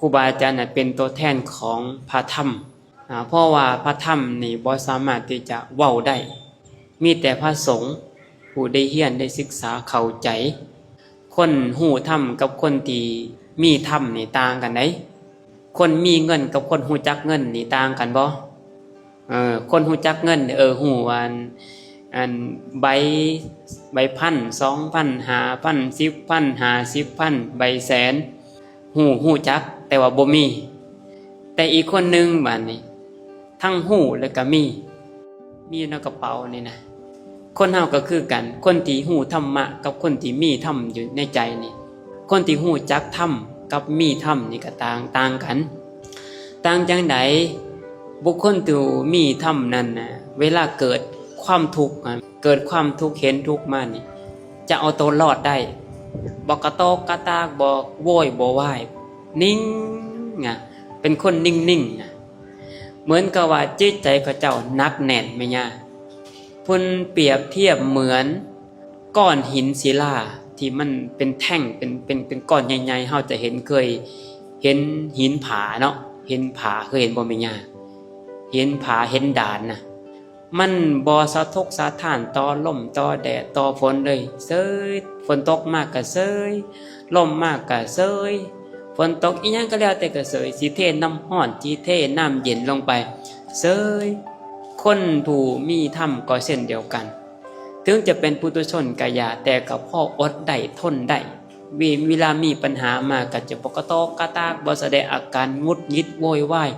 ຄູບາອາຈານນັ້ນເປັນຕົວແທນຂອງພະທຳ ອາ ເພາະວ່າພະທຳນີ້ບໍ່ສາມາດທີ່ຈະເວົ້າໄດ້ ມີແຕ່ພະສົງຜູ້ໄດ້ຮຽນໄດ້ສຶກສາເຂົ້າໃຈ. ຄົນຮູ້ທຳກັບຄົນທີ່ມີທຳນີ້ຕ່າງກັນໃດ໋. ຄົນມີເງິນກັບຄົນຮູ້ຈັກເງິນນີ້ຕ່າງກັນບໍ່? ເອີ ຄົນຮູ້ຈັກເງິນ ເອີ ຮູ້ອັນ ອັນໃບ ໃບພັນ ສອງພັນ ຫ້າພັນ ສິບພັນ ຫ້າສິບພັນ ໃບແສນ ຮູ້ ຮູ້ຈັກ ແຕ່ວ່າບໍ່ມີ. ແຕ່ອີກຄົນໜຶ່ງບາດນີ້ ທັງຮູ້ແລ້ວກໍມີ ມີຢູ່ໃນກະເປົານີ້ນະ. ຄົນເຮົາກໍຄືກັນ ຄົນທີ່ຮູ້ທຳມະກັບຄົນທີ່ມີທຳຢູ່ໃນໃຈນີ້ ຄົນທີ່ຮູ້ຈັກທຳກັບມີທຳນີ້ກໍຕ່າງ ຕ່າງກັນ. ຕ່າງຈັ່ງໃດ? ບຸກຄົນທີ່ມີທຳນັ້ນນະ ເວລາເກີດຄວາມທຸກ ເກີດຄວາມທຸກ ເຫັນທຸກມານີ້ ຈະເອົາໂຕລອດໄດ້ ບໍ່ກະຕອກກະຕາກ ບໍ່ໂວຍບໍ່ວາຍ ນິ່ງ ເປັນຄົນນິ່ງໆ ນະ. ເໝືອນກັບວ່າຈິດໃຈເຂົາເຈົ້າໜັກແໜ້ນ ແມ່ນຫຍັງ? ເພິ່ນປຽບທຽບເໝືອນກ້ອນຫີນສິລາທີ່ມັນເປັນແທ່ງ ເປັນ ເປັນ ເປັນກ້ອນໃຫຍ່ໆ ເຮົາຈະເຫັນ ເຄີຍເຫັນຫີນຜາເນາະ ເຫັນຜາ ເຄີຍເຫັນບໍ່ແມ່ນຫຍັງ? ຫີນຜາ ຫີນດານນະ ມັນບໍ່ສະທົກສະທ້ານຕໍ່ລົມ ຕໍ່ແດດ ຕໍ່ຝົນເລີຍ ເສີຍ ຝົນຕົກມາກະເສີຍ ລົມມາກະເສີຍ ຝົນຕົກອີ່ຫຍັງກໍແລ້ວແຕ່ກໍເສີຍ ຊິເທນ້ຳຮ້ອນ ຊິເທນ້ຳເຢັນລົງໄປເສີຍ. ຄົນຜູ້ມີທຳກໍເຊັ່ນດຽວກັນ ເຖິງຈະເປັນປຸຖຸຊົນກໍຢ່າ ແຕ່ກໍພໍອົດໄດ້ທົນໄດ້ ເວ ເວລາມີບັນຫາມາກໍຈະບໍ່ກະຕອກກະຕາກ ບໍ່ສະແດງອາການຫງຸດຫງິດໂວຍວາຍ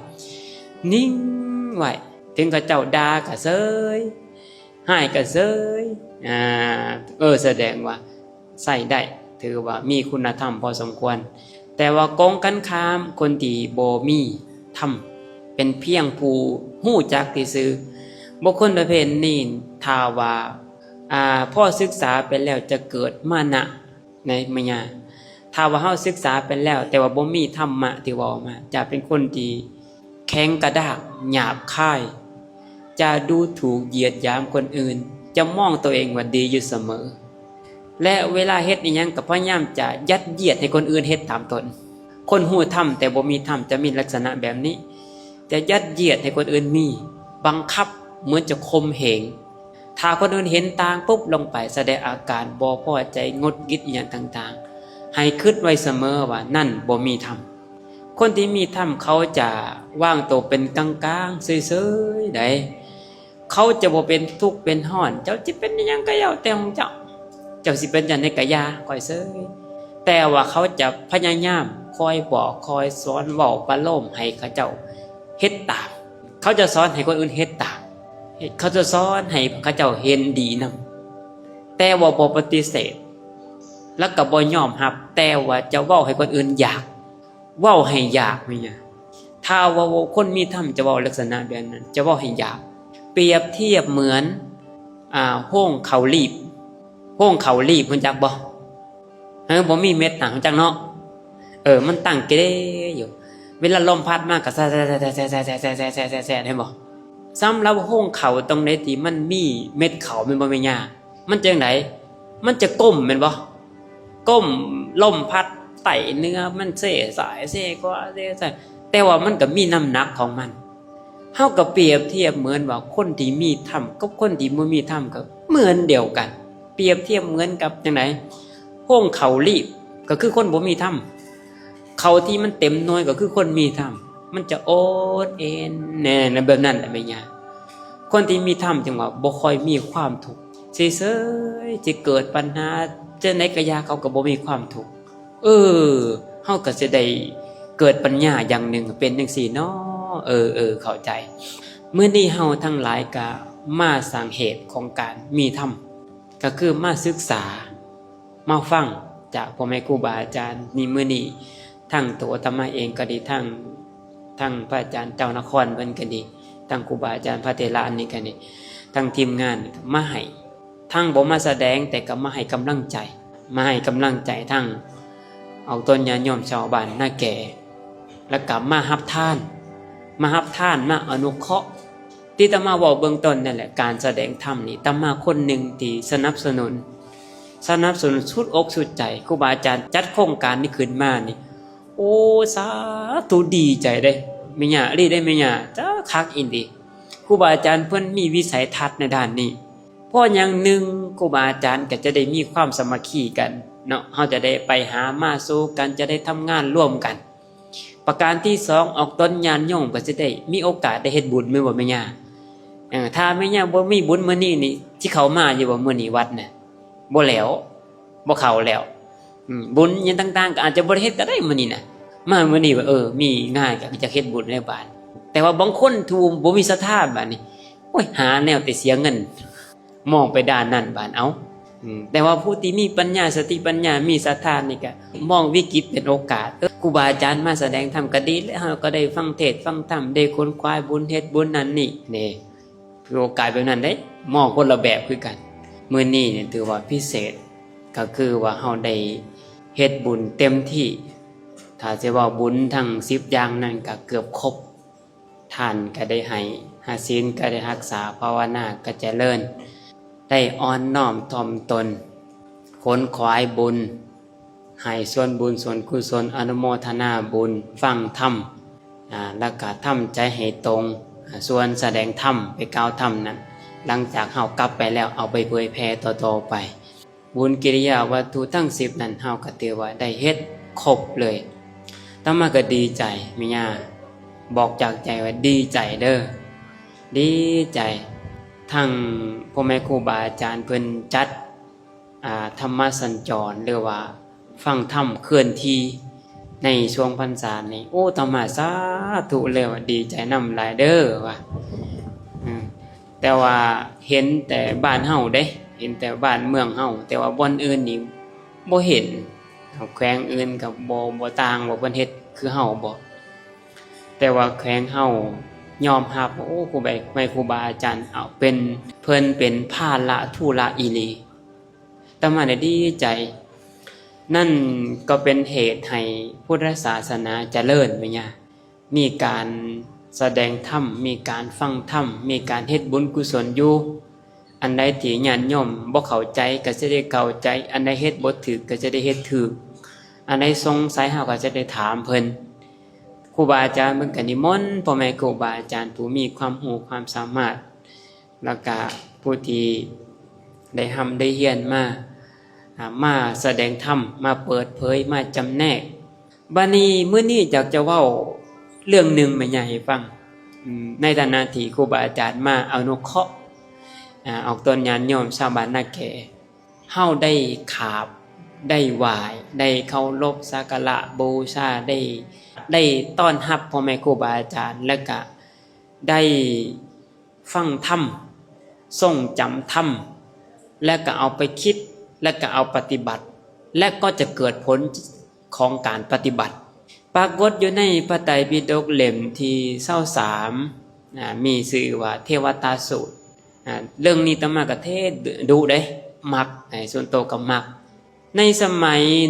ນິ່ງໄວ້ ເຖິງເຂົາເຈົ້າດ່າກໍເສີຍ ຮ້າຍກໍເສີຍ ອາ ເອີ ສະແດງວ່າໃຊ້ໄດ້ ຖືວ່າມີຄຸນນະທຳພໍສົມຄວນ. ແຕ່ວ່າກົງກັນຂ້າມ ຄົນທີ່ບໍ່ມີທຳ ເປັນພຽງຜູ້ຮູ້ຈັກຊື່ໆ ບຸກຄົນປະເພດນີ້ ຖ້າວ່າ ອາ ພໍສຶກສາໄປແລ້ວຈະເກີດມານະ ໃນມາຍາ ຖ້າວ່າເຮົາສຶກສາໄປແລ້ວ ແຕ່ວ່າບໍ່ມີທຳມະທີ່ເວົ້າມາ ຈະເປັນຄົນທີ່ແຂງກະດ້າງ ຫຍາບຄາຍ ຈະດູຖູກຢຽດຫຍາມຄົນອື່ນ ຈະມອງຕົວເອງວ່າດີຢູ່ສະເໝີ ແລະ ເວລາເຮັດອີ່ຫຍັງກໍພະຍາຍາມຈະຍັດຢຽດໃຫ້ຄົນອື່ນເຮັດຕາມຕົນ. ຄົນຮູ້ທຳແຕ່ບໍ່ມີທຳ ຈະມີລັກສະນະແບບນີ້ ຈະຍັດຢຽດໃຫ້ຄົນອື່ນມີ ບັງຄັບ ເໝືອນຈະຂົ່ມເຫງ. ຖ້າຄົນອື່ນເຫັນຕ່າງປຸບລົງໄປ ສະແດງອາການບໍ່ພໍໃຈ ຫງຸດຫງິດອີ່ຫຍັງຕ່າງໆ ໃຫ້ຄິດໄວ້ສະເໝີວ່ານັ້ນບໍ່ມີທຳ. ຄົນທີ່ມີທຳເຂົາຈະວາງໂຕເປັນກາງໆ ເສີຍໆ ໃດ໋ ເຂົາຈະບໍ່ເປັນທຸກເປັນຮ້ອນ ເຈົ້າຊິເປັນອີ່ຫຍັງກໍແລ້ວແຕ່ຂອງເຈົ້າ ເຈົ້າຊິເປັນຈັ່ງໃດກໍຢ່າ ຂ້ອຍເສີຍ. ແຕ່ວ່າເຂົາຈະພະຍາຍາມຄອຍບອກຄອຍສອນ ເວົ້າປະໂລມໃຫ້ເຂົາເຈົ້າເຮັດຕາມ. ເຂົາຈະສອນໃຫ້ຄົນອື່ນເຮັດຕາມ ເຂົາຈະສອນໃຫ້ເຂົາເຈົ້າເຫັນດີນຳ ແຕ່ວ່າບໍ່ປະຕິເສດ ແລ້ວກໍບໍ່ຍອມຮັບ ແຕ່ວ່າຈະເວົ້າໃຫ້ຄົນອື່ນຢາກ ເວົ້າໃຫ້ຢາກແມ່ນຫຍັງ? ຖ້າວ່າຄົນມີທຳຈະເວົ້າລັກສະນະແບບນັ້ນ ຈະເວົ້າໃຫ້ຢາກ. ປຽບທຽບເໝືອນ ອ່າ ໂຮງເຂົ້າລີບ ໂຮງເຂົ້າລີບຮູ້ຈັກບໍ່? ເອີ ບໍ່ມີເມັດນະ ຮູ້ຈັກເນາະ? ເອີ ມັນຕັ້ງເກເລຢູ່ ເວລາລົມພັດມາກໍແຊະໆ ເຫັນບໍ່? ສຳລັບໂຮງເຂົ້າ ຕອງໃດທີ່ມັນມີເມັດເຂົ້າ ແມ່ນບໍ່ແມ່ນຫຍ້າ? ມັນຈັ່ງໃດ? ມັນຈະກົ້ມແມ່ນບໍ່? ກົ້ມ ລົມພັດໃຕ້ເໜືອ ມັນເຊຊ້າຍເຊຂວາເຊຊ້າຍ ແຕ່ວ່າມັນກໍມີນ້ຳໜັກຂອງມັນ. ເຮົາກໍປຽບທຽບເໝືອນວ່າຄົນທີ່ມີທຳກັບຄົນທີ່ບໍ່ມີທຳກໍເໝືອນດຽວກັນ. ປຽບທຽບເໝືອນກັບຈັ່ງໃດ? ໂຮງເຂົ້າລີບກໍຄືຄົນບໍ່ມີທຳ ເຂົ້າທີ່ມັນເຕັມໜ່ວຍກໍຄືຄົນມີທຳ ມັນຈະອົດເອນແນ່ນ ແບບນັ້ນແຫຼະແມ່ຍ່າ. ຄົນທີ່ມີທຳຈຶ່ງວ່າບໍ່ຄ່ອຍມີຄວາມທຸກ ເສີຍໆ ຊິເກີດບັນຫາຈັ່ງໃດກໍຢ່າ ເຂົາກໍບໍ່ມີຄວາມທຸກ. ເອີ ເຮົາກໍຊິໄດ້ເກີດປັນຍາຢ່າງໜຶ່ງ ເປັນຈັ່ງຊີ້ເນາະ. ເອີ ເອີ ເຂົ້າໃຈ. ມື້ນີ້ເຮົາທັງຫຼາຍກໍມາສ້າງເຫດຂອງການມີທຳ ກໍຄືມາສຶກສາ ມາຟັງຈາກພໍ່ແມ່ຄູບາອາຈານໃນມື້ນີ້ ທັງໂຕອາດຕະມາເອງກໍດີ ທັງ ທັງພະອາຈານເຈົ້ານະຄອນເພິ່ນກໍດີ ທັງຄູບາອາຈານພະເຖລະອັນນີ້ກໍດີ ທັງທີມງານມາໃຫ້ ທັງບໍ່ມາສະແດງ ແຕ່ກໍມາໃຫ້ກຳລັງໃຈ ມາໃຫ້ກຳລັງໃຈທັງອອກຕົນຍາດໂຍມຊາວບ້ານນາແກ ແລ້ວກໍມາຮັບທານ ມາຮັບທານ ມາອະນຸເຄາະ. ທີ່ອາດຕະມາເວົ້າເບື້ອງຕົ້ນນັ້ນແຫຼະ ການສະແດງທຳນີ້ ອາດຕະມາຄົນໜຶ່ງທີ່ສະໜັບສະໜູນ ສະໜັບສະໜູນສຸດອົກສຸດໃຈ. ຄູບາອາຈານຈັດໂຄງການນີ້ຂຶ້ນມານີ້ ໂອ້ ສາທຸ ດີໃຈເດ້ແມ່ຍ່າ ອີ່ຫຼີເດ້ແມ່ຍ່າ ຈະຄັກອີ່ຫຼີ. ຄູບາອາຈານເພິ່ນມີວິໄສທັດໃນດ້ານນີ້. ເພາະຫຍັງ? ໜຶ່ງ ຄູບາອາຈານກໍຈະໄດ້ມີຄວາມສາມັກຄີກັນເນາະ, ເຮົາຈະໄດ້ໄປຫາມາສູ່ກັນ, ຈະໄດ້ທຳງານຮ່ວມກັນ. ປະການທີສອງ ອອກຕົນຍາດໂຍມກໍຈະໄດ້ມີໂອກາດໄດ້ເຮັດບຸນ ແມ່ນບໍ່ແມ່ຍ່າ? ເອີ ຖ້າແມ່ຍ່າບໍ່ມີບຸນມື້ນີ້ນີ້ ຊິເຂົ້າມາຢູ່ບໍ່ມື້ນີ້ວັດນະ? ບໍ່ແລ້ວ ບໍ່ເຂົ້າແລ້ວ. ອືມ ບຸນຫຍັງຕ່າງໆ ກໍອາດຈະບໍ່ໄດ້ເຮັດກໍໄດ້ມື້ນີ້ນະ. ມາມື້ນີ້ວ່າ ເອີ ມີງານກໍຢາກເຮັດບຸນໃນບ້ານ. ແຕ່ວ່າບາງຄົນທີ່ບໍ່ມີສັດທາບາດນີ້ ໂອ້ຍ ຫາແນວແຕ່ເສຍເງິນ. ມອງໄປດ້ານນັ້ນບາດ ເອົ້າ ອືມ ແຕ່ວ່າຜູ້ທີ່ມີປັນຍາ ສະຕິປັນຍາ ມີສັດທານີ້ກະມອງວິກິດເປັນໂອກາດ. ເອີ ຄູບາອາຈານມາສະແດງທຳກໍດີແລ້ວ, ເຮົາກໍໄດ້ຟັງເທດຟັງທຳ, ໄດ້ຂົນຂວາຍບຸນ, ເຮັດບຸນນັ້ນນີ້ເດ້. ຄືໂອກາດແບບນັ້ນເດ້, ມອງຄົນລະແບບຄືກັນ. ມື້ນີ້ນີ້ຖືວ່າພິເສດ, ກໍຄືວ່າເຮົາໄດ້ເຮັດບຸນເຕັມທີ່. ຖ້າຊິເວົ້າບຸນທັງສິບຢ່າງນັ້ນກໍເກືອບຄົບ. ທານກໍໄດ້ໃຫ້, ໃຫ້ ສິນກໍໄດ້ຮັກສາ, ພາວະນາກໍຈະເລີນ, ໄດ້ອ່ອນນ້ອມຖ່ອມຕົນ, ຂົນຂວາຍບຸນ, ໃຫ້ສ່ວນບຸນສ່ວນກຸສົນ, ອະນຸໂມທະນາບຸນ, ຟັງທຳ, ອາ ແລ້ວກໍທຳໃຈໃຫ້ຕົງ, ອາ ສ່ວນສະແດງທຳ, ໄປກ່າວທຳນັ້ນ, ຫຼັງຈາກເຮົາກັບໄປແລ້ວ, ເອົາໄປເຜີຍແຜ່ຕໍ່ໆໄປ. ບຸນກິລິຍາວັດຖຸທັງສິບນັ້ນ ເຮົາກໍຖືວ່າໄດ້ເຮັດຄົບເລີຍ. ອາດຕະມາກໍດີໃຈແມ່ຍ່າ, ບອກຈາກໃຈວ່າດີໃຈເດີ້, ດີໃຈ. ທັງພໍ່ແມ່ຄູບາອາຈານເພິ່ນຈັດ ອາ ທຳມະສັນຈອນ ຫຼືວ່າຟັງທຳເຄື່ອນທີ່ໃນຊ່ວງພັນສານີ້, ໂອ້ ອາດຕະມາສາທຸເລີຍວ່າ ດີໃຈນຳຫຼາຍເດີ້ວ່າ. ອືມ ແຕ່ວ່າເຫັນແຕ່ບ້ານເຮົາເດ້, ເຫັນແຕ່ບ້ານເມືອງເຮົາ, ແຕ່ວ່າບ່ອນອື່ນນີ້ບໍ່ເຫັນ. ແຂວງອື່ນກໍບໍ່ ບໍ່ຕ່າງ ວ່າເພິ່ນເຮັດຄືເຮົາບໍ່, ແຕ່ວ່າແຂວງເຮົາຍອມຮັບວ່າ ໂອ້ ຄູບາ ແມ່ຄູບາອາຈານເອົາເປັນ ເພິ່ນເປັນພາລະທຸລະອີ່ຫຼີ. ອາດຕະມາໄດ້ດີໃຈ. ນັ້ນກໍເປັນເຫດໃຫ້ພຸດທະສາສະໜາຈະເລີນ ແມ່ນຫຍັງ? ມີການສະແດງທຳ, ມີການຟັງທຳ, ມີການເຮັດບຸນກຸສົນຢູ່. ອັນໃດທີ່ຍາດໂຍມບໍ່ເຂົ້າໃຈກໍຈະໄດ້ເຂົ້າໃຈ, ອັນໃດເຮັດບໍ່ຖືກກໍຈະໄດ້ເຮັດຖືກ, ອັນໃດສົງໄສເຮົາກໍຈະໄດ້ຖາມເພິ່ນ. ຄູບາອາຈານເພິ່ນກໍນິມົນພໍ່ແມ່ຄູບາອາຈານຜູ້ມີຄວາມຮູ້ຄວາມສາມາດ ແລ້ວກະຜູ້ທີ່ໄດ້ຮ່ຳໄດ້ຮຽນມາ ອາ ມາສະແດງທຳ, ມາເປີດເຜີຍ, ມາຈຳແນກ. ບາດນີ້ມື້ນີ້ຢາກຈະເວົ້າເລື່ອງໜຶ່ງແມ່ນຫຍັງໃຫ້ຟັງ. ອາ ໃນຖານະທີ່ຄູບາອາຈານມາອະນຸເຄາະ ອາ ອອກຕົນຍາດໂຍມຊາວບ້ານນາແກ, ເຮົາໄດ້ຂາບ, ໄດ້ໄຫວ້, ໄດ້ເຄົາລົບສັກກາລະບູຊາ, ໄດ້ ໄດ້ຕ້ອນຮັບພໍ່ແມ່ຄູບາອາຈານ, ແລ້ວກະໄດ້ ຟັງທຳ, ຊົງຈຳທຳ, ແລະກໍເອົາໄປຄິດ, ແລະກໍເອົາປະຕິບັດ, ແລະກໍຈະເກີດຜົນຂອງການປະຕິບັດ. ປາກົດຢູ່ໃນພະໄຕປິດົກເຫຼັ້ມທີຊາວສາມ ອາ ມີຊື່ວ່າເທວະຕາສູດ. ອາ ເລື່ອງນີ້ອາດຕະມາກໍເທດດຸເດ້, ມັກ, ໃນສ່ວນໂຕກໍມັກ. ໃນສະໄໝ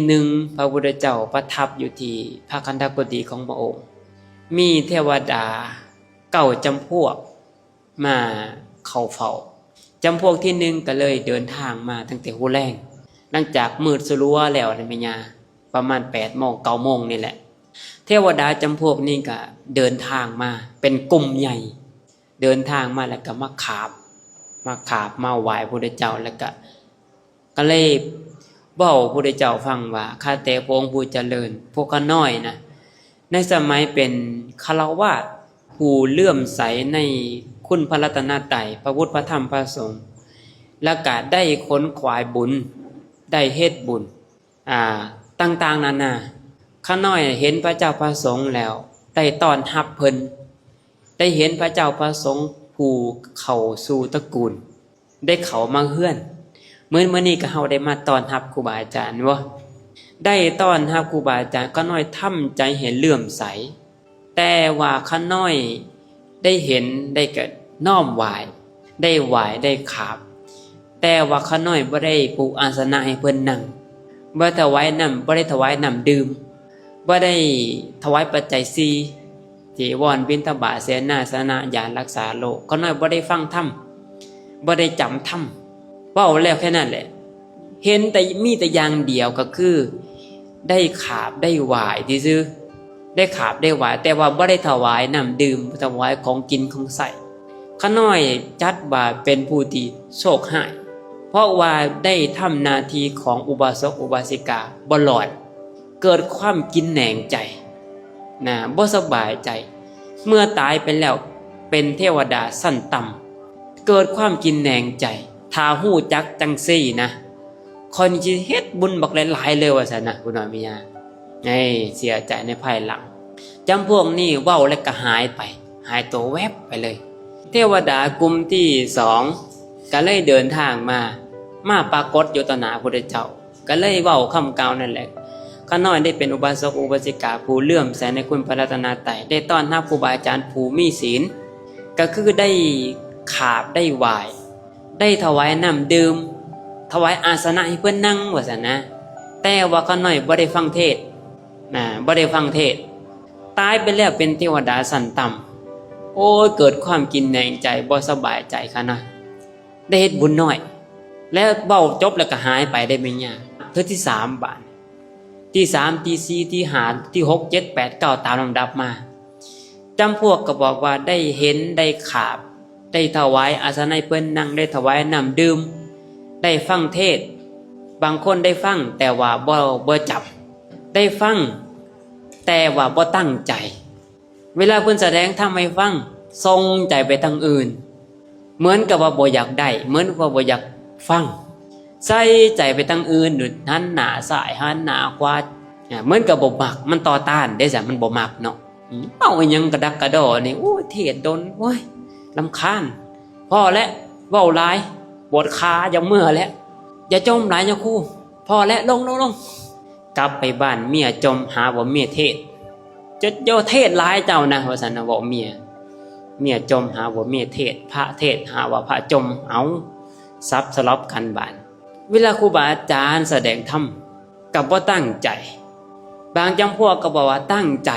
ໜຶ່ງ ພະພຸດທະເຈົ້າປະທັບຢູ່ທີ່ພະຄັນທະກຸຕິຂອງພະອົງ, ມີເທວະດາເກົ້າຈຳພວກ ມາເຂົ້າເຝົ້າ. ຈຳພວກທີໜຶ່ງກໍເລີຍເດີນທາງມາຕັ້ງແຕ່ຫົວແລງ, ຫຼັງຈາກມືດສະຫຼົວແລ້ວນະແມ່ຍ່າ, ປະມານແປດໂມງ ເກົ້າໂມງນີ້ແຫຼະ. ເທວະດາຈຳພວກນີ້ກໍເດີນທາງມາເປັນກຸ່ມໃຫຍ່, ເດີນທາງມາແລ້ວກໍມາຂາບ, ມາຂາບ, ມາໄຫວ້ພະພຸດທະເຈົ້າ, ແລ້ວກໍ ກໍເລີຍເວົ້າພະພຸດທະເຈົ້າຟັງວ່າ ຂ້າແຕ່ພະອົງຜູ້ຈະເລີນ, ພວກຂ້ານ້ອຍນະ ໃນສະໄໝເປັນຄາລະວາດ ຜູ້ເຫຼື້ອມໃສໃນຄຸນພະລັດຕະນະໄຕ, ພະພຸດ ພະທຳ ພະສົງ, ແລ້ວກະໄດ້ຂົນຂວາຍບຸນ, ໄດ້ເຮັດບຸນ ອາ ຕ່າງໆນານາ. ຂ້ານ້ອຍເຫັນພະເຈົ້າພະສົງແລ້ວ ໄດ້ຕ້ອນຮັບເພິ່ນ, ໄດ້ເຫັນພະເຈົ້າພະສົງຜູ້ເຂົ້າສູ່ຕະກູນ, ໄດ້ເຂົ້າມາເຮືອນ. ເໝືອນມື້ນີ້ກໍເຮົາໄດ້ມາຕ້ອນຮັບຄູບາອາຈານເນາະ, ໄດ້ຕ້ອນຮັບຄູບາອາຈານ, ຂ້ານ້ອຍທຳໃຈໃຫ້ເຫຼື້ອມໃສ. ແຕ່ວ່າຂ້ານ້ອຍໄດ້ເຫັນ, ໄດ້ກະນ້ອມໄຫວ້, ໄດ້ໄຫວ້, ໄດ້ຂາບ, ແຕ່ວ່າຂ້ານ້ອຍບໍ່ໄດ້ປູອາສະນະໃຫ້ເພິ່ນນັ່ງ, ບໍ່ໄດ້ຖວາຍນ້ຳ, ບໍ່ໄດ້ຖວາຍນ້ຳດື່ມ, ບໍ່ໄດ້ຖວາຍປັດໄຈສີ່, ຈີວອນ, ບິນທະບາດ, ເສນາສະນະ, ຢາຮັກສາໂລກ. ຂ້ານ້ອຍບໍ່ໄດ້ຟັງທຳ, ບໍ່ໄດ້ຈຳທຳ. ເວົ້າແລ້ວແຄ່ນັ້ນແຫຼະ, ເຫັນແຕ່, ມີແຕ່ຢ່າງດຽວ ກໍຄື ໄດ້ຂາບໄດ້ຫວ້າຍຊື່ໆ ໄດ້ຂາບໄດ້ຫວ້າຍ ແຕ່ວ່າບໍ່ໄດ້ຖວາຍນ້ຳດື່ມ ຖວາຍຂອງກິນຂອງໃຊ້. ຂ້ານ້ອຍຈັດວ່າເປັນຜູ້ທີ່ໂຊກຮ້າຍ ເພາະວ່າໄດ້ທຳໜ້າທີ່ຂອງອຸບາສົກອຸບາສິກາບໍ່ລອດ ເກີດຄວາມກິນແໜງໃຈນະ ບໍ່ສະບາຍໃຈ. ເມື່ອຕາຍໄປແລ້ວເປັນເທວະດາຊັ້ນຕ່ຳ ເກີດຄວາມກິນແໜງໃຈ. ຖ້າຮູ້ຈັກຈັ່ງຊີ້ນະ ຂ້ອຍນີ້ຊິເຮັດບຸນບັກຫຼາຍໆເລີຍວ່າຊັ້ນນະ ຜູ້ນ້ອຍແມ່ຍ່າ. ເອີ ເສຍໃຈໃນພາຍຫຼັງ. ຈຳພວກນີ້ເວົ້າແລ້ວກໍຫາຍໄປ ຫາຍໂຕແວັບໄປເລີຍ. ເທວະດາກຸ່ມທີສອງກໍເລີຍເດີນທາງມາ ມາປາກົດຢູ່ຕໍ່ໜ້າພະພຸດທະເຈົ້າ ກໍເລີຍເວົ້າຄຳກ່າວນັ້ນແຫຼະ. ຂ້ານ້ອຍໄດ້ເປັນອຸບາສົກອຸບາສິກາຜູ້ເຫຼື້ອມໃສໃນຄຸນພະລັດຕະນະໄຕ ໄດ້ຕ້ອນຮັບຄູບາອາຈານຜູ້ມີສິນ ກໍຄືໄດ້ຂາບໄດ້ຫວ້າຍ ໄດ້ຖວາຍນ້ຳດື່ມ ຖວາຍອາສະນະໃຫ້ເພິ່ນນັ່ງວ່າຊັ້ນນະ. ແຕ່ວ່າຂ້ານ້ອຍບໍ່ໄດ້ຟັງເທດນະ ບໍ່ໄດ້ຟັງເທດ. ຕາຍໄປແລ້ວເປັນເທວະດາຊັ້ນຕ່ຳ. ໂອ້ຍ ເກີດຄວາມກິນແໜງໃຈ ບໍ່ສະບາຍໃຈຂະໜາດ ໄດ້ເຮັດບຸນໜ້ອຍ ແລ້ວເວົ້າຈົບແລ້ວກໍຫາຍໄປເດ້ແມ່ຍ່າ. ເທື່ອທີສາມບາດ ທີສາມ ທີສີ່ ທີຫ້າ ທີຫົກ ເຈັດ ແປດ ເກົ້າ ຕາມລຳດັບມາ. ຈຳພວກກໍບອກວ່າໄດ້ເຫັນ ໄດ້ຂາບ ໄດ້ຖວາຍອາສະນະໃຫ້ເພິ່ນນັ່ງ ໄດ້ຖວາຍນ້ຳດື່ມ ໄດ້ຟັງເທດ. ບາງຄົນໄດ້ຟັງແຕ່ວ່າບໍ່ ບໍ່ຈຳ ໄດ້ຟັງແຕ່ວ່າບໍ່ຕັ້ງໃຈ. ເວລາເພິ່ນສະແດງທຳໃຫ້ຟັງ ສົ່ງໃຈໄປທາງອື່ນ ເໝືອນກັບວ່າບໍ່ຢາກໄດ້ ເໝືອນກັບວ່າບໍ່ຢາກຟັງ ໃສ່ໃຈໄປທາງອື່ນ ຫັນໜ້າຊ້າຍຫັນໜ້າຂວາ ເໝືອນກັບບໍ່ມັກ. ມັນຕໍ່ຕ້ານເດ້ຊະ ມັນບໍ່ມັກເນາະ. ເວົ້າອີ່ຫຍັງກະດັກກະດໍນີ້ ໂອ້ຍ ເທດດົນ ໂອ້ຍ ລຳຄານ ພໍແລ້ວ ເວົ້າຫຼາຍ ປວດຂາ ຢາກເມືອແລ້ວ ຢ່າຈົ່ມຫຼາຍຍາຄູ ພໍແລ້ວ ລົງ ລົງ ລົງ. ກັບໄປບ້ານເມຍຈົ່ມຫາວ່າເມຍເທດ ເຈົ້າເທດຫຼາຍເຈົ້ານະ ວ່າຊັ້ນນະ ເວົ້າເມຍ. ເມຍຈົ່ມຫາວ່າເມຍເທດ ພະເທດຫາວ່າພະຈົ່ມ. ເອົາ ສັບສະຫຼັບກັນບາດ. ເວລາຄູບາອາຈານສະແດງທຳກໍບໍ່ຕັ້ງໃຈ. ບາງຈຳພວກກໍບອກວ່າຕັ້ງໃຈ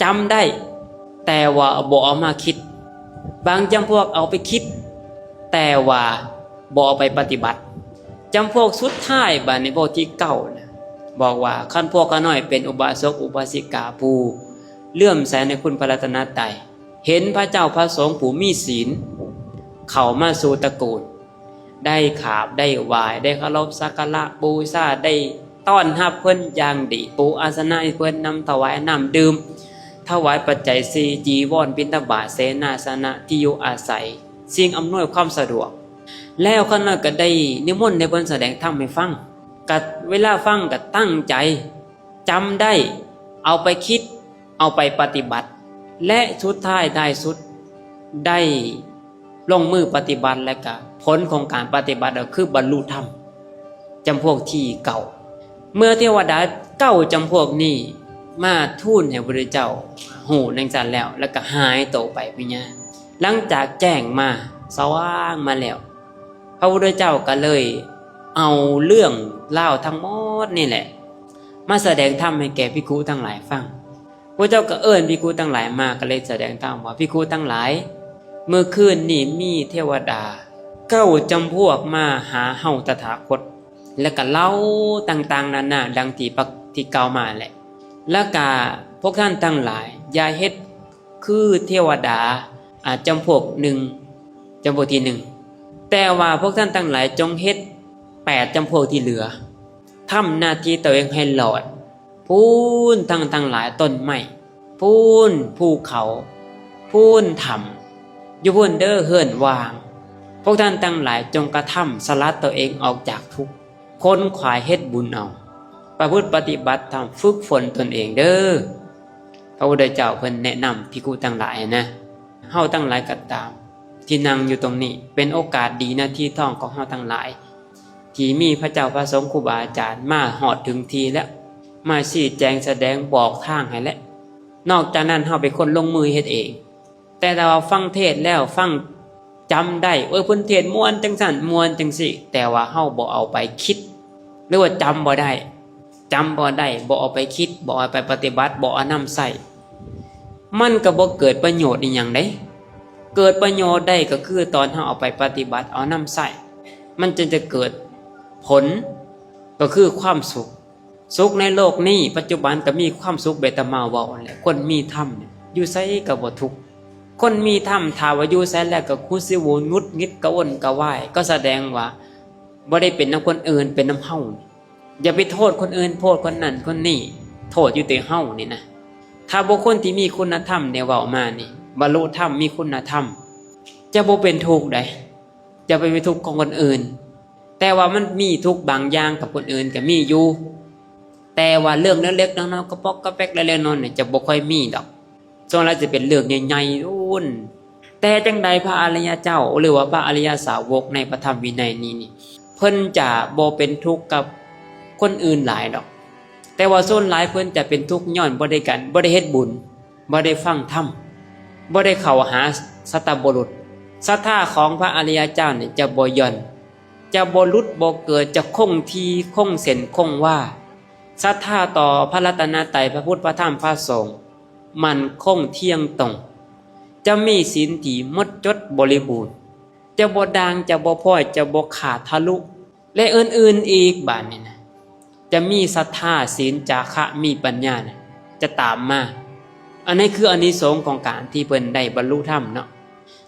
ຈຳໄດ້ ແຕ່ວ່າບໍ່ເອົາມາຄິດ. ບາງຈຳພວກເອົາໄປຄິດ ແຕ່ວ່າບໍ່ເອົາໄປປະຕິບັດ. ຈຳພວກສຸດທ້າຍບາດນີ້ ພວກທີເກົ້ານະ ບອກວ່າ ຄັນພວກຂ້ານ້ອຍເປັນອຸບາສົກອຸບາສິກາຜູ້ເຫຼື້ອມໃສໃນຄຸນພະລັດຕະນະໄຕ ເຫັນພະເຈົ້າພະສົງຜູ້ມີສິນເຂົ້າມາສູ່ຕະກູນ ໄດ້ຂາບໄດ້ຫວ້າຍ ໄດ້ເຄົາລົບສັກກາລະບູຊາ ໄດ້ຕ້ອນຮັບເພິ່ນຢ່າງດີ ປູອາສະນະໃຫ້ເພິ່ນນຳ ຖວາຍນ້ຳດື່ມ ຖວາຍປັດໄຈສີ່ ຈີວອນ ບິນທະບາດ ເສນາສະນະ ທີ່ຢູ່ອາໄສ ສິ່ງອຳນວຍຄວາມສະດວກ. ແລ້ວຂ້ານ້ອຍກໍໄດ້ນິມົນໃຫ້ເພິ່ນສະແດງທຳໃຫ້ຟັງ ກະເວລາຟັງກະຕັ້ງໃຈ ຈຳໄດ້ ເອົາໄປຄິດ ເອົາໄປປະຕິບັດ ແລະ ສຸດທ້າຍທ້າຍສຸດ ໄດ້ລົງມືປະຕິບັດ ແລະ ກະຜົນຂອງການປະຕິບັດກໍຄືບັນລຸທຳ. ຈຳພວກທີເກົ້າ ເມື່ອເທວະດາເກົ້າຈຳພວກນີ້ມາທູນໃຫ້ພະພຸດທະເຈົ້າຮູ້ດັ່ງຊັ້ນແລ້ວ ແລ້ວກໍຫາຍໂຕໄປເປັນຫຍັງ ຫຼັງຈາກແຈ້ງມາ ສະຫວ່າງມາແລ້ວ ພະພຸດທະເຈົ້າກໍເລີຍເອົາເລື່ອງລາວທັງໝົດນີ້ແຫຼະ ມາສະແດງທຳໃຫ້ແກ່ພິກຂຸທັງຫຼາຍຟັງ. ພະເຈົ້າກໍເອີ້ນພິກຂຸທັງຫຼາຍມາ ກໍເລີຍສະແດງທຳວ່າ ພິກຂຸທັງຫຼາຍ, ມື້ຄືນນີ້ມີເທວະດາເກົ້າຈຳພວກມາຫາເຮົາຕະຖາຄົດ ແລະກະເລົ່າຕ່າງໆນານາ ດັ່ງທີ່ປະ ທີ່ກ່າວມາແຫຼະ. ແລະກະພວກທ່ານທັງຫຼາຍ ຢ່າເຮັດຄືເທວະດາ ອາ ຈຳພວກໜຶ່ງ ຈຳພວກທີໜຶ່ງ, ແຕ່ວ່າພວກທ່ານທັງຫຼາຍຈົ່ງເຮັດແປດຈຳພວກທີ່ເຫຼືອ ທຳໜ້າທີ່ຕົວເອງໃຫ້ຫຼອດ. ພູນທັງ ທັງຫຼາຍຕົ້ນໄມ້, ພູນພູເຂົາ, ພູນຖ້ຳ, ຢູ່ພຸ້ນເດີເຮືອນວ່າງ. ພວກທ່ານທັງຫຼາຍຈົ່ງກະທຳສະຫຼັດຕົວເອງອອກຈາກທຸກ, ຂົນຂວາຍເຮັດບຸນເອົາ, ປະພຶດປະຕິບັດທຳ, ຝຶກຝົນຕົນເອງເດີ. ພະພຸດທະເຈົ້າເພິ່ນແນະນຳພິກຂຸທັງຫຼາຍນະ. ເຮົາທັງຫຼາຍກໍຕາມ ທີ່ນັ່ງຢູ່ຕົງນີ້ ເປັນໂອກາດດີນະ ທີ່ທອງຂອງເຮົາທັງຫຼາຍ ທີ່ມີພະເຈົ້າພະສົງຄູບາອາຈານມາຮອດເຖິງທີ່ແລ້ວ ມາຊີ້ແຈງສະແດງບອກທາງໃຫ້ແລ້ວ. ນອກຈາກນັ້ນເຮົາເປັນຄົນລົງມືເຮັດເອງ. ແຕ່ຖ້າວ່າຟັງເທດແລ້ວ ຟັງ ຈຳໄດ້ ເອີ ເພິ່ນເທດມ່ວນຈັ່ງຊັ້ນ ມ່ວນຈັ່ງຊີ້ ແຕ່ວ່າເຮົາບໍ່ເອົາໄປຄິດ ຫຼືວ່າຈຳບໍ່ໄດ້ ຈຳບໍ່ໄດ້ ບໍ່ເອົາໄປຄິດ ບໍ່ເອົາໄປປະຕິບັດ ບໍ່ເອົານຳໃຊ້ ມັນກໍບໍ່ເກີດປະໂຫຍດອີ່ຫຍັງເດ້. ເກີດປະໂຫຍດໄດ້ກໍຄືຕອນເຮົາເອົາໄປປະຕິບັດ ເອົານຳໃຊ້ ມັນຈຶ່ງຈະເກີດຜົນ ກໍຄືຄວາມສຸກ. ສຸກໃນໂລກນີ້ປັດຈຸບັນກໍມີຄວາມສຸກແບບອາດຕະມາເວົ້າຫັ້ນແຫຼະ. ຄົນມີທຳຢູ່ໃສກໍບໍ່ທຸກ. ຄົນມີທຳຖ້າວ່າຢູ່ໃສແລ້ວກໍຫຸດຊິຫວູດຫງຸດຫງິດກະວົນກະວາຍ ກໍສະແດງວ່າບໍ່ໄດ້ເປັນນຳຄົນອື່ນ ເປັນນຳເຮົາ. ຢ່າໄປໂທດຄົນອື່ນ ໂທດຄົນນັ້ນຄົນນີ້ ໂທດຢູ່ແຕ່ເຮົານີ້ນະ. ຖ້າບຸກຄົນທີ່ມີຄຸນນະທຳໄດ້ເວົ້າມານີ້ ບັນລຸທຳ ມີຄຸນນະທຳ ຈະບໍ່ເປັນທຸກໃດ. ຢ່າໄປເປັນທຸກຂອງຄົນອື່ນ. ແຕ່ວ່າມັນມີທຸກບາງຢ່າງກັບຄົນອື່ນກໍມີຢູ່ ແຕ່ວ່າເລື່ອງເລັກໆນ້ອຍໆ ກະປອກກະແປກເລັກໆນ້ອຍໆນີ້ຈະບໍ່ຄ່ອຍມີດອກ. ສ່ວນຫຼາຍຈະເປັນເລື່ອງໃຫຍ່ໆໂອ້ນ. ແຕ່ຈັ່ງໃດພະອະລິຍະເຈົ້າ ຫຼືວ່າພະອະລິຍະສາວົກໃນພະທຳວິໄນນີ້ນີ້ ເພິ່ນຈະບໍ່ເປັນທຸກກັບຄົນອື່ນຫຼາຍດອກ. ແຕ່ວ່າສ່ວນຫຼາຍເພິ່ນຈະເປັນທຸກຍ້ອນບໍ່ໄດ້ກັນ ບໍ່ໄດ້ເຮັດບຸນ ບໍ່ໄດ້ຟັງທຳ ບໍ່ໄດ້ເຂົ້າຫາສັດຕະບຸລຸດ. ສັດທາຂອງພະອະລິຍະເຈົ້ານີ້ຈະບໍ່ຢ່ອນ ຈະບໍ່ຫຼຸດບໍ່ເກີດ ຈະຄົງທີ່ຄົງເສັ້ນຄົງວາ. ສັດທາຕໍ່ພະລັດຕະນະໄຕ ພະພຸດ ພະທຳ ພະສົງ ໝັ້ນຄົງທ່ຽງຕົງ. ຈະມີສິນທີ່ໝົດຈົດບໍລິບູນ. ຈະບໍ່ດ່າງ ຈະບໍ່ພ້ອຍ ຈະບໍ່ຂາດທະລຸ ແລະ ອື່ນໆອີກ. ບາດນີ້ນະ ຈະມີສັດທາ ສິນ ຈາຄະ ມີປັນຍານະ ຈະຕາມມາ. ອັນນີ້ຄືອານິສົງຂອງການທີ່ເພິ່ນໄດ້ບັນລຸທຳເນາະ.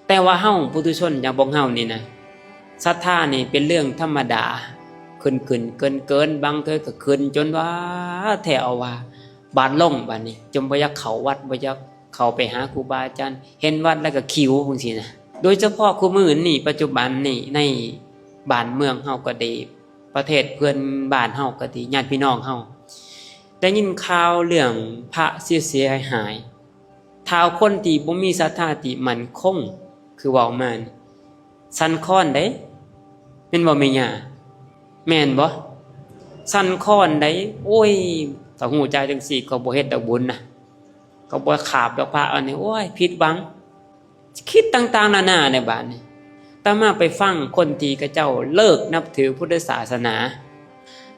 ແຕ່ວ່າເຮົາປຸຖຸຊົນຢ່າງພວກເຮົານີ້ນະ ສັດທານີ້ເປັນເລື່ອງທຳມະດາ ຂຶ້ນໆເກີນໆ ບາງເທື່ອກໍຂຶ້ນຈົນວ່າແທ້ເອົາວ່າ ບາດລົງບາດນີ້ ຈົນບໍ່ຢາກເຂົ້າວັດ ບໍ່ຢາກເຂົ້າໄປຫາຄູບາອາຈານ ເຫັນວັດແລ້ວກໍຂິວຈັ່ງຊີ້ນະ. ໂດຍສະເພາະຄູ່ມື້ນີ້ ປັດຈຸບັນນີ້ ໃນບ້ານເມືອງເຮົາກໍດີ ປະເທດເພື່ອນບ້ານເຮົາກໍດີ ຍາດພີ່ນ້ອງເຮົາ ໄດ້ຍິນຂ່າວເລື່ອງພະເສຍໆຫາຍໆ. ຖ້າຄົນທີ່ບໍ່ມີສັດທາທີ່ໝັ້ນຄົງ ຄືເວົ້າມານີ້ ສັ່ນຄອນເດ້ ແມ່ນບໍ່ແມ່ຍ່າ? ແມ່ນບໍ່? ສັ່ນຄອນໄດ໋. ໂອ້ຍ ຖ້າຮູ້ຈັກຈັ່ງຊີ້ ກໍບໍ່ເຮັດດອກບຸນນະ ກໍບໍ່ຂາບດອກພະອັນນີ້ ໂອ້ຍ ຜິດຫວັງ ຄິດຕ່າງໆນານາໃນບາດນີ້. ອາດຕະມາໄປຟັງຄົນທີ່ເຂົາເຈົ້າເລີກນັບຖືພຸດທະສາສະໜາ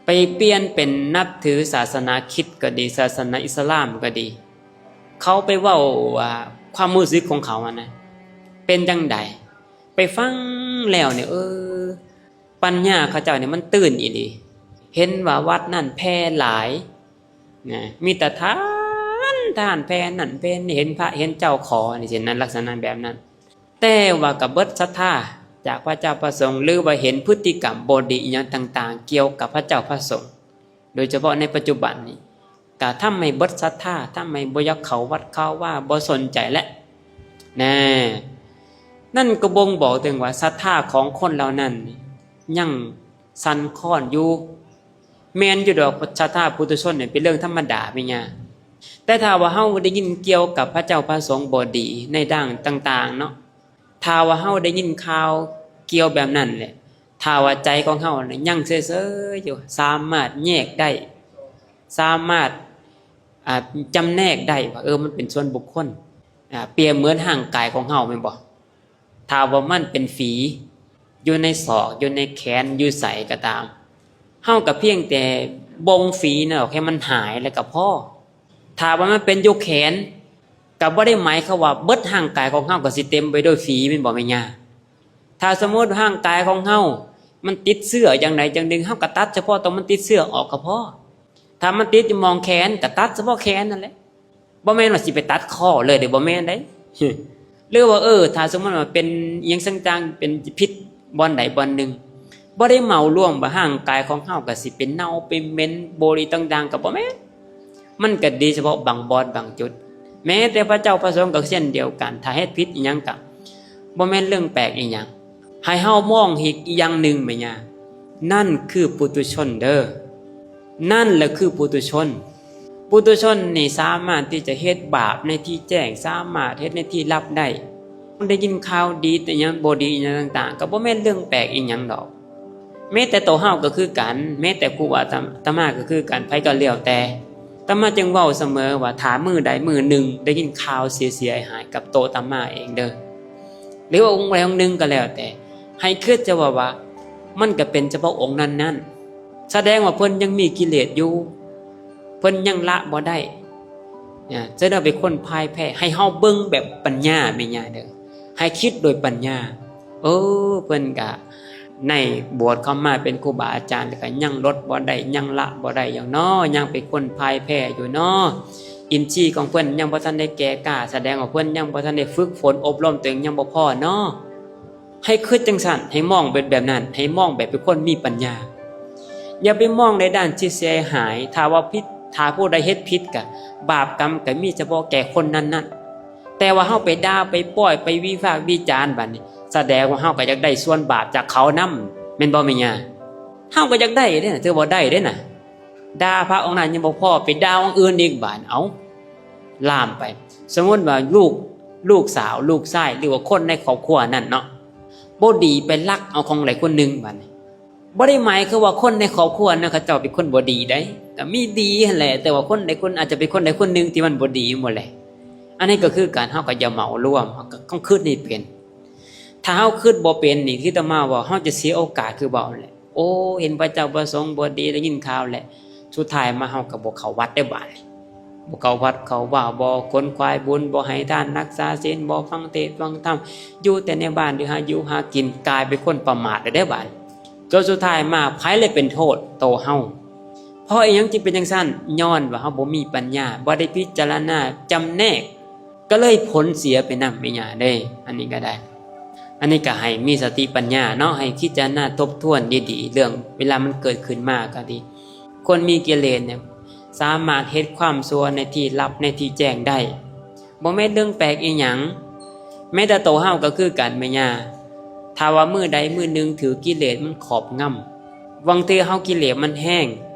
ໄປປ່ຽນເປັນນັບຖືສາສະໜາຄຣິດກໍດີ ສາສະໜາອິດສະລາມກໍດີ ເຂົາໄປເວົ້າວ່າຄວາມຮູ້ສຶກຂອງເຂົາຫັ້ນນະ ເປັນຈັ່ງໃດ. ໄປຟັງແລ້ວນີ້ ເອີ ປັນຍາເຂົາເຈົ້ານີ້ມັນຕື່ນອີ່ຫຼີ ເຫັນວ່າວັດນັ້ນແຜ່ຫຼາຍນະ ມີແຕ່ທານ ທານແຜ່ນັ້ນແຜ່ນີ້ ເຫັນພະເຫັນເຈົ້າຂໍນີ້ ເຊັ່ນນັ້ນ ລັກສະນະແບບນັ້ນ. ແຕ່ວ່າກໍເບິດສັດທາຈາກພະເຈົ້າພະສົງ ຫຼືວ່າເຫັນພຶດຕິກຳບໍ່ດີອີ່ຫຍັງຕ່າງໆ ກ່ຽວກັບພະເຈົ້າພະສົງ ໂດຍສະເພາະໃນປັດຈຸບັນນີ້ ກະທຳໃຫ້ເບິດສັດທາ ທຳໃຫ້ບໍ່ຢາກເຂົ້າວັດເຂົ້າວາ ບໍ່ສົນໃຈແລ້ວນະ. ນັ້ນກໍບົ່ງບອກເຖິງວ່າສັດທາຂອງຄົນເຫຼົ່ານັ້ນຍັງສັ່ນຄອນຢູ່. ແມ່ນຢູ່ດອກ ສັດທາປຸຖຸຊົນນີ້ເປັນເລື່ອງທຳມະດາແມ່ຍ່າ ແຕ່ຖ້າວ່າເຮົາໄດ້ຍິນກ່ຽວກັບພະເຈົ້າພະສົງບໍ່ດີໃນດ້ານຕ່າງໆເນາະ ຖ້າວ່າເຮົາໄດ້ຍິນຂ່າວກ່ຽວແບບນັ້ນແຫຼະ ຖ້າວ່າໃຈຂອງເຮົານີ້ຍັງເຊີຍໆຢູ່ ສາມາດແຍກໄດ້ ສາມາດ ອ່າ ຈຳແນກໄດ້ວ່າ ເອີ ມັນເປັນສ່ວນບຸກຄົນ ອ່າ ປຽບເໝືອນຮ່າງກາຍຂອງເຮົາແມ່ນບໍ່? ຖ້າວ່າມັນເປັນຝີຢູ່ໃນສອກ ຢູ່ໃນແຂນ ຢູ່ໃສກໍຕາມ ເຮົາກໍພຽງແຕ່ບົ່ງຝີນັ້ນອອກໃຫ້ມັນຫາຍແລ້ວກໍພໍ. ຖ້າວ່າມັນເປັນຢູ່ແຂນ ກໍບໍ່ໄດ້ໝາຍຄວາມວ່າເບິດຮ່າງກາຍຂອງເຮົາກໍຊິເຕັມໄປດ້ວຍຝີ ແມ່ນບໍ່ແມ່ຍ່າ? ຖ້າສົມມຸດຮ່າງກາຍຂອງເຮົາມັນຕິດເຊື້ອຢ່າງໃດຢ່າງໜຶ່ງ ເຮົາກໍຕັດສະເພາະຕົວມັນຕິດເຊື້ອອອກກໍພໍ. ຖ້າມັນຕິດຢູ່ໝ່ອງແຂນ ກໍຕັດສະເພາະແຂນນັ້ນແຫຼະ. ບໍ່ແມ່ນວ່າຊິໄປຕັດຂໍ້ເລີຍເດ້ ບໍ່ແມ່ນເດ້. ຫຼືວ່າ ເອີ ຖ້າສົມມຸດວ່າເປັນອີ່ຫຍັງສັງຈາງ ເປັນພິດບ່ອນໃດບ່ອນໜຶ່ງ ບໍ່ໄດ້ເໝົາລວມວ່າຮ່າງກາຍຂອງເຮົາກໍຊິເປັນເນົ່າເປັນເໝັນ ໂບລີຕ່າງໆ ກໍບໍ່ແມ່ນ. ມັນກໍດີສະເພາະບາງບ່ອນບາງຈຸດ. ແມ້ແຕ່ພະເຈົ້າພະສົງກໍເຊັ່ນດຽວກັນ ຖ້າເຮັດຜິດອີ່ຫຍັງກໍບໍ່ແມ່ນເລື່ອງແປກອີ່ຫຍັງ. ໃຫ້ເຮົາມອງອີກຢ່າງໜຶ່ງແມ່ຍ່າ ນັ້ນຄືປຸຖຸຊົນເດີ້. ນັ້ນແຫຼະຄືປຸຖຸຊົນ. ປຸຖຸຊົນນີ້ສາມາດທີ່ຈະເຮັດບາບໃນທີ່ແຈ້ງ, ສາມາດເຮັດໃນທີ່ລັບໄດ້. ໄດ້ຍິນຂ່າວດີແຕ່ຫຍັງບໍ່ດີຫຍັງຕ່າງໆ ກໍບໍ່ແມ່ນເລື່ອງແປກອີຫຍັງດອກ. ແມ້ແຕ່ໂຕເຮົາກໍຄືກັນ, ແມ້ແຕ່ຄູອາຕະ, ອາຕະມາກໍຄືກັນ, ໃຜກໍແລ້ວແຕ່. ອາຕະມາຈຶ່ງເວົ້າສະເໝີວ່າ ຖ້າມື້ໃດມື້ໜຶ່ງໄດ້ຍິນຂ່າວເສຍຫາຍໆກັບໂຕອາຕະມາເອງເດີ້ ຫຼືວ່າອົງໃດອົງໜຶ່ງກໍແລ້ວແຕ່, ໃຫ້ຄິດຊະວ່າ ວ່າມັນກໍເປັນສະເພາະອົງນັ້ນໆ. ສະແດງວ່າເພິ່ນຍັງມີກິເລດຢູ່, ເພິ່ນຍັງລະບໍ່ໄດ້. ນະ, ສະແດງວ່າເປັນຄົນພ່າຍແພ້. ໃຫ້ເຮົາເບິ່ງແບບປັນຍາແມ່ຍ່າເດີ້, ໃຫ້ຄິດໂດຍປັນຍາ. ເອີ, ເພິ່ນກະ ໃນບວດເຂົ້າມາເປັນຄູບາອາຈານ ແລ້ວກໍຍັງລົດບໍ່ໄດ້ ຍັງລະບໍ່ໄດ້ຢູ່ເນາະ ຍັງເປັນຄົນພ່າຍແພ້ຢູ່ເນາະ. ອິນຊີຂອງເພິ່ນຍັງບໍ່ທັນໄດ້ແກ່ກ້າ ສະແດງວ່າເພິ່ນຍັງບໍ່ທັນໄດ້ຝຶກຝົນອົບຮົມຕົວເອງ ຍັງບໍ່ພໍເນາະ. ໃຫ້ຄິດຈັ່ງຊັ້ນ ໃຫ້ມອງເປັນແບບນັ້ນ ໃຫ້ມອງແບບເປັນຄົນມີປັນຍາ. ຢ່າໄປມອງໃນດ້ານທີ່ເສຍຫາຍ. ຖ້າວ່າຜິດ ຖ້າຜູ້ໃດເຮັດຜິດ ກະບາບກຳກະມີສະເພາະແກ່ຄົນນັ້ນໆ. ແຕ່ວ່າເຮົາໄປດ່າ ໄປປ້ອຍ ໄປວິພາກວິຈານ ບາດນີ້ສະແດງວ່າເຮົາກໍຢາກໄດ້ສ່ວນບາບຈາກເຂົານຳ ແມ່ນບໍ່ແມ່ຍ່າ? ເຮົາກໍຢາກໄດ້ເດ້ນະ ຖືວ່າໄດ້ເດ້ນະ. ດ່າພະອົງນັ້ນຍັງບໍ່ພໍ ໄປດ່າອົງອື່ນອີກ ບາດ ເອົ້າ ລາມໄປ. ສົມມຸດວ່າລູກ ລູກສາວ ລູກຊາຍ ຫຼືວ່າຄົນໃນຄອບຄົວນັ້ນເນາະ ບໍ່ດີ ໄປລັກເອົາຂອງໃດຄົນໜຶ່ງ ບາດນີ້ ບໍ່ໄດ້ໝາຍຄືວ່າຄົນໃນຄອບຄົວນັ້ນເຂົາເຈົ້າເປັນຄົນບໍ່ດີໃດ໋ ກໍມີດີຫັ້ນແຫຼະ ແຕ່ວ່າຄົນໃດຄົນ ອາດຈະເປັນຄົນໃດຄົນໜຶ່ງທີ່ມັນບໍ່ດີ ແມ່ນບໍ່ແຫຼະ? ອັນນີ້ກໍຄືກັນ ເຮົາກໍຢ່າເໝົາລວມ ເຮົາກໍຕ້ອງຄິດໃຫ້ເປັນ. ຖ້າເຮົາຄິດບໍ່ເປັນນີ້ ຄືອາດຕະມາເວົ້າ ເຮົາຈະເສຍໂອກາດ ຄືເວົ້ານັ້ນແຫຼະ. ໂອ້ ເຫັນພະເຈົ້າພະສົງບໍ່ດີ ໄດ້ຍິນຂ່າວແຫຼະ ສຸດທ້າຍມາເຮົາກໍບໍ່ເຂົ້າວັດເດ້ ບາດນີ້ ບໍ່ເຂົ້າວັດເຂົ້າວາ ບໍ່ຂົນຂວາຍບຸນ ບໍ່ໃຫ້ທານ ຮັກສາສິນ ບໍ່ຟັງເທດຟັງທຳ ຢູ່ແຕ່ໃນບ້ານ ຢູ່ຫາຢູ່ຫາກິນ ກາຍເປັນຄົນປະໝາດແລ້ວເດ້ ບາດນີ້. ຈົນສຸດທ້າຍມາ ໃຜແຫຼະເປັນໂທດ? ໂຕເຮົາ. ເພາະອີ່ຫຍັງຈຶ່ງເປັນຈັ່ງຊັ້ນ? ຍ້ອນວ່າເຮົາບໍ່ມີປັນຍາ ບໍ່ໄດ້ພິຈາລະນາຈຳແນກ ກໍເລີຍຜົນເສຍໄປນຳ ແມ່ຍ່າເດ້. ອັນນີ້ກໍໄດ້ ອັນນີ້ກໍໃຫ້ມີສະຕິປັນຍາເນາະ ໃຫ້ພິຈາລະນາທົບທວນດີໆ ເລື່ອງເວລາມັນເກີດຂຶ້ນມາກໍດີ. ຄົນມີກິເລດນີ້ສາມາດເຮັດຄວາມຊົ່ວໃນທີ່ລັບ ໃນທີ່ແຈ້ງໄດ້ ບໍ່ແມ່ນເລື່ອງແປກອີ່ຫຍັງ. ແມ້ແຕ່ໂຕເຮົາກໍຄືກັນ ແມ່ຍ່າ. ຖ້າວ່າມື້ໃດມື້ໜຶ່ງຖືກກິເລດມັນຄອບງຳ ບາງເທື່ອເຮົາ ກິເລດມັນແຮງ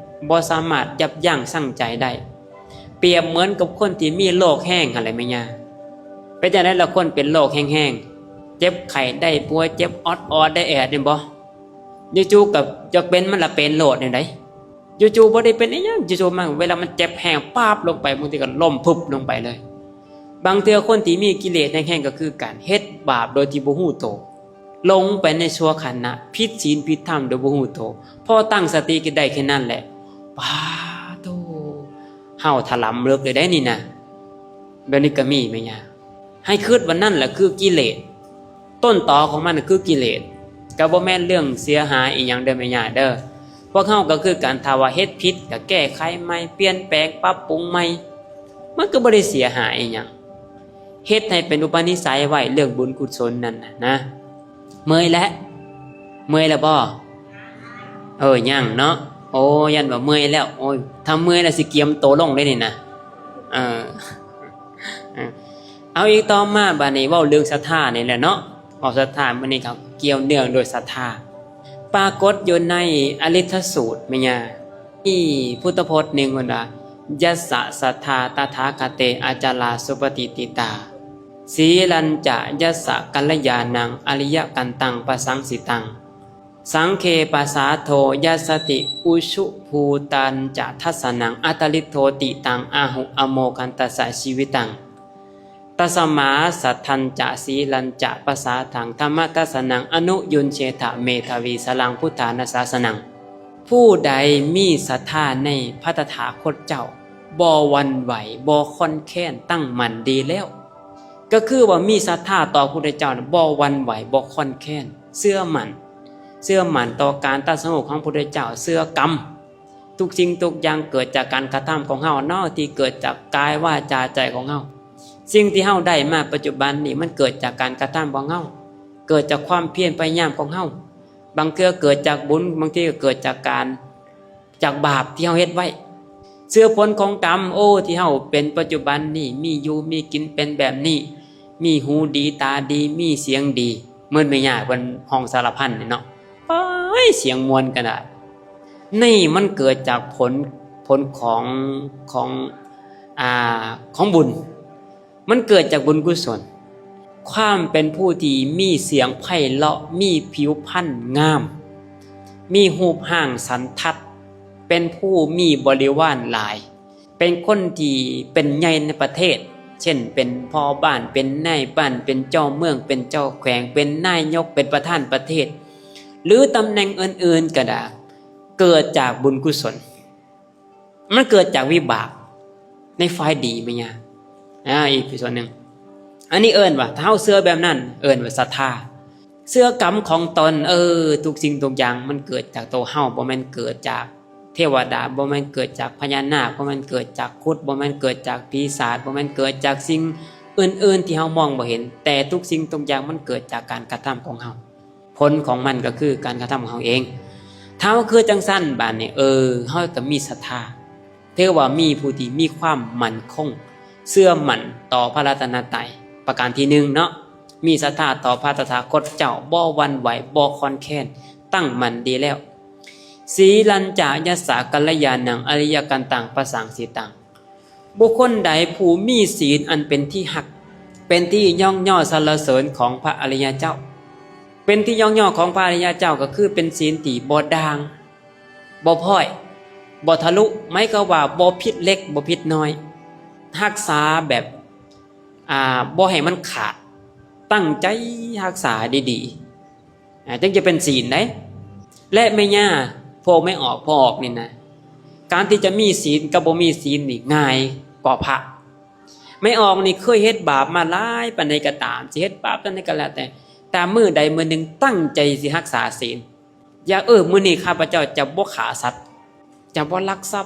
ບໍ່ສາມາດຢັບຢັ້ງຊັ່ງໃຈໄດ້. ປຽບເໝືອນກັບຄົນທີ່ມີໂລກແຮງຫັ້ນແຫຼະແມ່ຍ່າ. ເປັນຈັ່ງໃດລະ ຄົນເປັນໂລກແຮງໆ ເຈັບໄຂ້ໄດ້ປ່ວຍ ເຈັບອອດໆ ໄດ້ແອດ ແມ່ນບໍ່? ຢູ່ໆກໍຢາກເປັນ ມັນລະເປັນໂລດແນວໃດ? ຢູ່ໆບໍ່ໄດ້ເປັນອີ່ຫຍັງ ຢູ່ໆມາ ເວລາມັນເຈັບແຮງປາບລົງໄປ ບາງທີກໍລົ້ມພຶບລົງໄປເລີຍ. ບາງເທື່ອຄົນທີ່ມີກິເລດແຮງໆ ກໍຄືກັນ ເຮັດບາບໂດຍທີ່ບໍ່ຮູ້ໂຕ ຫຼົງໄປໃນຊົ່ວຂະນະ ຜິດສິນຜິດທຳໂດຍບໍ່ຮູ້ໂຕ. ພໍຕັ້ງສະຕິກໍໄດ້ແຄ່ນັ້ນແຫຼະ ປາໂຕ ເຮົາຖະຫຼຳເລິກເລີຍໄດ໋ນີ້ນະ. ແບບນີ້ກໍມີແມ່ຍ່າ. ໃຫ້ຄິດວ່ານັ້ນແຫຼະຄືກິເລດ ຕົ້ນຕໍຂອງມັນນະຄືກິເລດ. ກໍບໍ່ແມ່ນເລື່ອງເສຍຫາຍອີ່ຫຍັງເດີແມ່ຍ່າເດີ. ພວກເຮົາກໍຄືກັນ ຖ້າວ່າເຮັດຜິດກໍແກ້ໄຂໃໝ່ ປ່ຽນແປງ ປັບປຸງໃໝ່ ມັນກໍບໍ່ໄດ້ເສຍຫາຍອີ່ຫຍັງ. ເຮັດໃຫ້ເປັນອຸປະນິໄສໄວ້ ເລື່ອງບຸນກຸສົນນັ້ນນະ. ເມື່ອຍແລ້ວ ເມື່ອຍແລ້ວບໍ່? ເອີ ຍັງເນາະ. ໂອ້ ຢ້ານວ່າເມື່ອຍແລ້ວ. ໂອ້ຍ ຖ້າເມື່ອຍແລ້ວຊິກຽມໂຕລົງເດ້ນີ້ນະ. ເອີ ເອີ ເອົາອີກ ຕໍ່ມາບາດນີ້ເວົ້າເລື່ອງສັດທານີ້ແຫຼະເນາະ. ເວົ້າສັດທາ ມື້ນີ້ກໍກ່ຽວເນື່ອງໂດຍສັດທາ. ປາກົດຢູ່ໃນອະລິດຖະສູດ ແມ່ຍ່າ. ມີພຸດທະພົດໜຶ່ງເພິ່ນວ່າ Yassa saddhā tathāgate acalā supaṭiṭṭhitā, sīlañca yassa kalyāṇaṃ ariyakantaṃ pasaṃsitaṃ, saṅghe pasādo yassati ujubhūtañca dassanaṃ, attariddho ti taṃ āhu amoghantassa jīvitaṃ. Tasmā saddhañca sīlañca pasādaṃ dhammadassanaṃ anuyuñjetha medhāvī saraṇaṃ buddhāna sāsanaṃ. ຜູ້ໃດມີສັດທາໃນພະຕະຖາຄົດເຈົ້າ ບໍ່ຫວັ່ນໄຫວ ບໍ່ຄ່ອນແຄ້ນ ຕັ້ງໝັ້ນດີແລ້ວ. ກໍຄືວ່າມີສັດທາຕໍ່ພະພຸດທະເຈົ້າ ບໍ່ຫວັ່ນໄຫວ ບໍ່ຄ່ອນແຄ້ນ ເຊື່ອໝັ້ນ ເຊື່ອໝັ້ນຕໍ່ການຕັດສະຮູ້ຂອງພະພຸດທະເຈົ້າ ເຊື່ອກຳ. ທຸກສິ່ງທຸກຢ່າງເກີດຈາກການກະທຳຂອງເຮົາເນາະ ທີ່ເກີດຈາກກາຍ ວາຈາ ໃຈຂອງເຮົາ. ສິ່ງທີ່ເຮົາໄດ້ມາປັດຈຸບັນນີ້ ມັນເກີດຈາກການກະທຳຂອງເຮົາ ເກີດຈາກຄວາມພຽນພະຍາຍາມຂອງເຮົາ. ບາງເທື່ອເກີດຈາກບຸນ ບາງທີກໍເກີດຈາກການ ຈາກບາບທີ່ເຮົາເຮັດໄວ້. ເຊື້ອຜົນຂອງກຳ ໂອ້ ທີ່ເຮົາເປັນປັດຈຸບັນນີ້ ມີຢູ່ມີກິນເປັນແບບນີ້ ມີຫູດີຕາດີ ມີສຽງດີ ເໝືອນແມ່ຍ່າເພິ່ນຮ້ອງສາລະພັນນີ້ເນາະ ໂອ້ຍ ສຽງມ່ວນຂະໜາດ. ນີ້ມັນເກີດຈາກຜົນ ຜົນຂອງ ຂອງ ອ່າ ຂອງບຸນ. ມັນເກີດຈາກບຸນກຸສົນ. ຄວາມເປັນຜູ້ທີ່ມີສຽງໄພເລາະ ມີຜິວພັນງາມ ມີຮູບຮ່າງສັນທັດ ເປັນຜູ້ມີບໍລິວານຫຼາຍ ເປັນຄົນທີ່ເປັນໃຫຍ່ໃນປະເທດ ເຊັ່ນ ເປັນພໍ່ບ້ານ ເປັນນາຍບ້ານ ເປັນເຈົ້າເມືອງ ເປັນເຈົ້າແຂວງ ເປັນນາຍົກ ເປັນປະທານປະເທດ ຫຼື ຕຳແໜ່ງອື່ນໆກໍໄດ້ ເກີດຈາກບຸນກຸສົນ. ມັນເກີດຈາກວິບາກໃນຝ່າຍດີແມ່ນຫຍັງ? ອາ ອີກສ່ວນໜຶ່ງ. ອັນນີ້ເອີ້ນວ່າ ຖ້າເຮົາເຊື່ອແບບນັ້ນ ເອີ້ນວ່າສັດທາ. ເຊື່ອກຳຂອງຕົນ. ເອີ ທຸກສິ່ງທຸກຢ່າງມັນເກີດຈາກໂຕເຮົາ, ບໍ່ແມ່ນເກີດຈາກເທວະດາ, ບໍ່ແມ່ນເກີດຈາກພະຍານາກ, ບໍ່ແມ່ນເກີດຈາກຄຸດ, ບໍ່ແມ່ນເກີດຈາກປີສາດ, ບໍ່ແມ່ນເກີດຈາກສິ່ງອື່ນໆທີ່ເຮົາມອງບໍ່ເຫັນ, ແຕ່ທຸກສິ່ງທຸກຢ່າງມັນເກີດຈາກການກະທຳຂອງເຮົາ. ຜົນຂອງມັນກໍຄືການກະທຳຂອງເຮົາເອງ. ຖ້າເຮົາຄືຈັ່ງຊັ້ນບາດນີ້, ເອີ ເຮົາກໍມີສັດທາ, ຖືວ່າມີຜູ້ທີ່ມີຄວາມໝັ້ນຄົງ, ເຊື່ອໝັ້ນຕໍ່ພະລັດຕະນະໄຕ. ປະການທີໜຶ່ງເນາະ, ມີສັດທາຕໍ່ພະຕະຖາຄົດເຈົ້າ, ບໍ່ຫວັ່ນໄຫວ, ບໍ່ຄອນແຄນ, ຕັ້ງໝັ້ນດີແລ້ວ. ສີລັນຈະ ຍະສະ ກັນລະຍານັງ ອະລິຍະກັນຕັງ ປະສັງສີຕັງ. ບຸກຄົນໃດຜູ້ມີສີນອັນເປັນທີ່ຮັກ, ເປັນທີ່ຍ້ອງຍໍສັນລະເສີນຂອງພະອະລິຍະເຈົ້າ. ເປັນທີ່ຍ້ອງຍໍຂອງພະອະລິຍະເຈົ້າກໍຄືເປັນສີນທີ່ບໍ່ດ່າງ, ບໍ່ພ້ອຍ, ບໍ່ທະລຸ, ໝາຍຄວາມວ່າບໍ່ຜິດເລັກ, ບໍ່ຜິດນ້ອຍ, ຮັກສາແບບ ອ່າ ບໍ່ໃຫ້ມັນຂາດ, ຕັ້ງໃຈຮັກສາດີໆ. ອ່າ ຈຶ່ງຈະເປັນສີນໄດ໋. ແລະ ແມ່ຍ່າ ພວກແມ່ອອກ ພໍ່ອອກນີ້ນະ, ການທີ່ຈະມີສີນກັບບໍ່ມີສີນນີ້ງ່າຍກວ່າພະ. ແມ່ອອກນີ້ເຄີຍເຮັດບາບມາຫຼາຍປານໃດກໍຕາມ, ຊິເຮັດບາບປານໃດກໍແລ້ວແຕ່, ແຕ່ມື້ໃດມື້ໜຶ່ງຕັ້ງໃຈຊິຮັກສາສີນ, ຢາກ ເອີ ມື້ນີ້ຂ້າພະເຈົ້າຈະບໍ່ຂ້າສັດ, ຈະບໍ່ລັກຊັບ,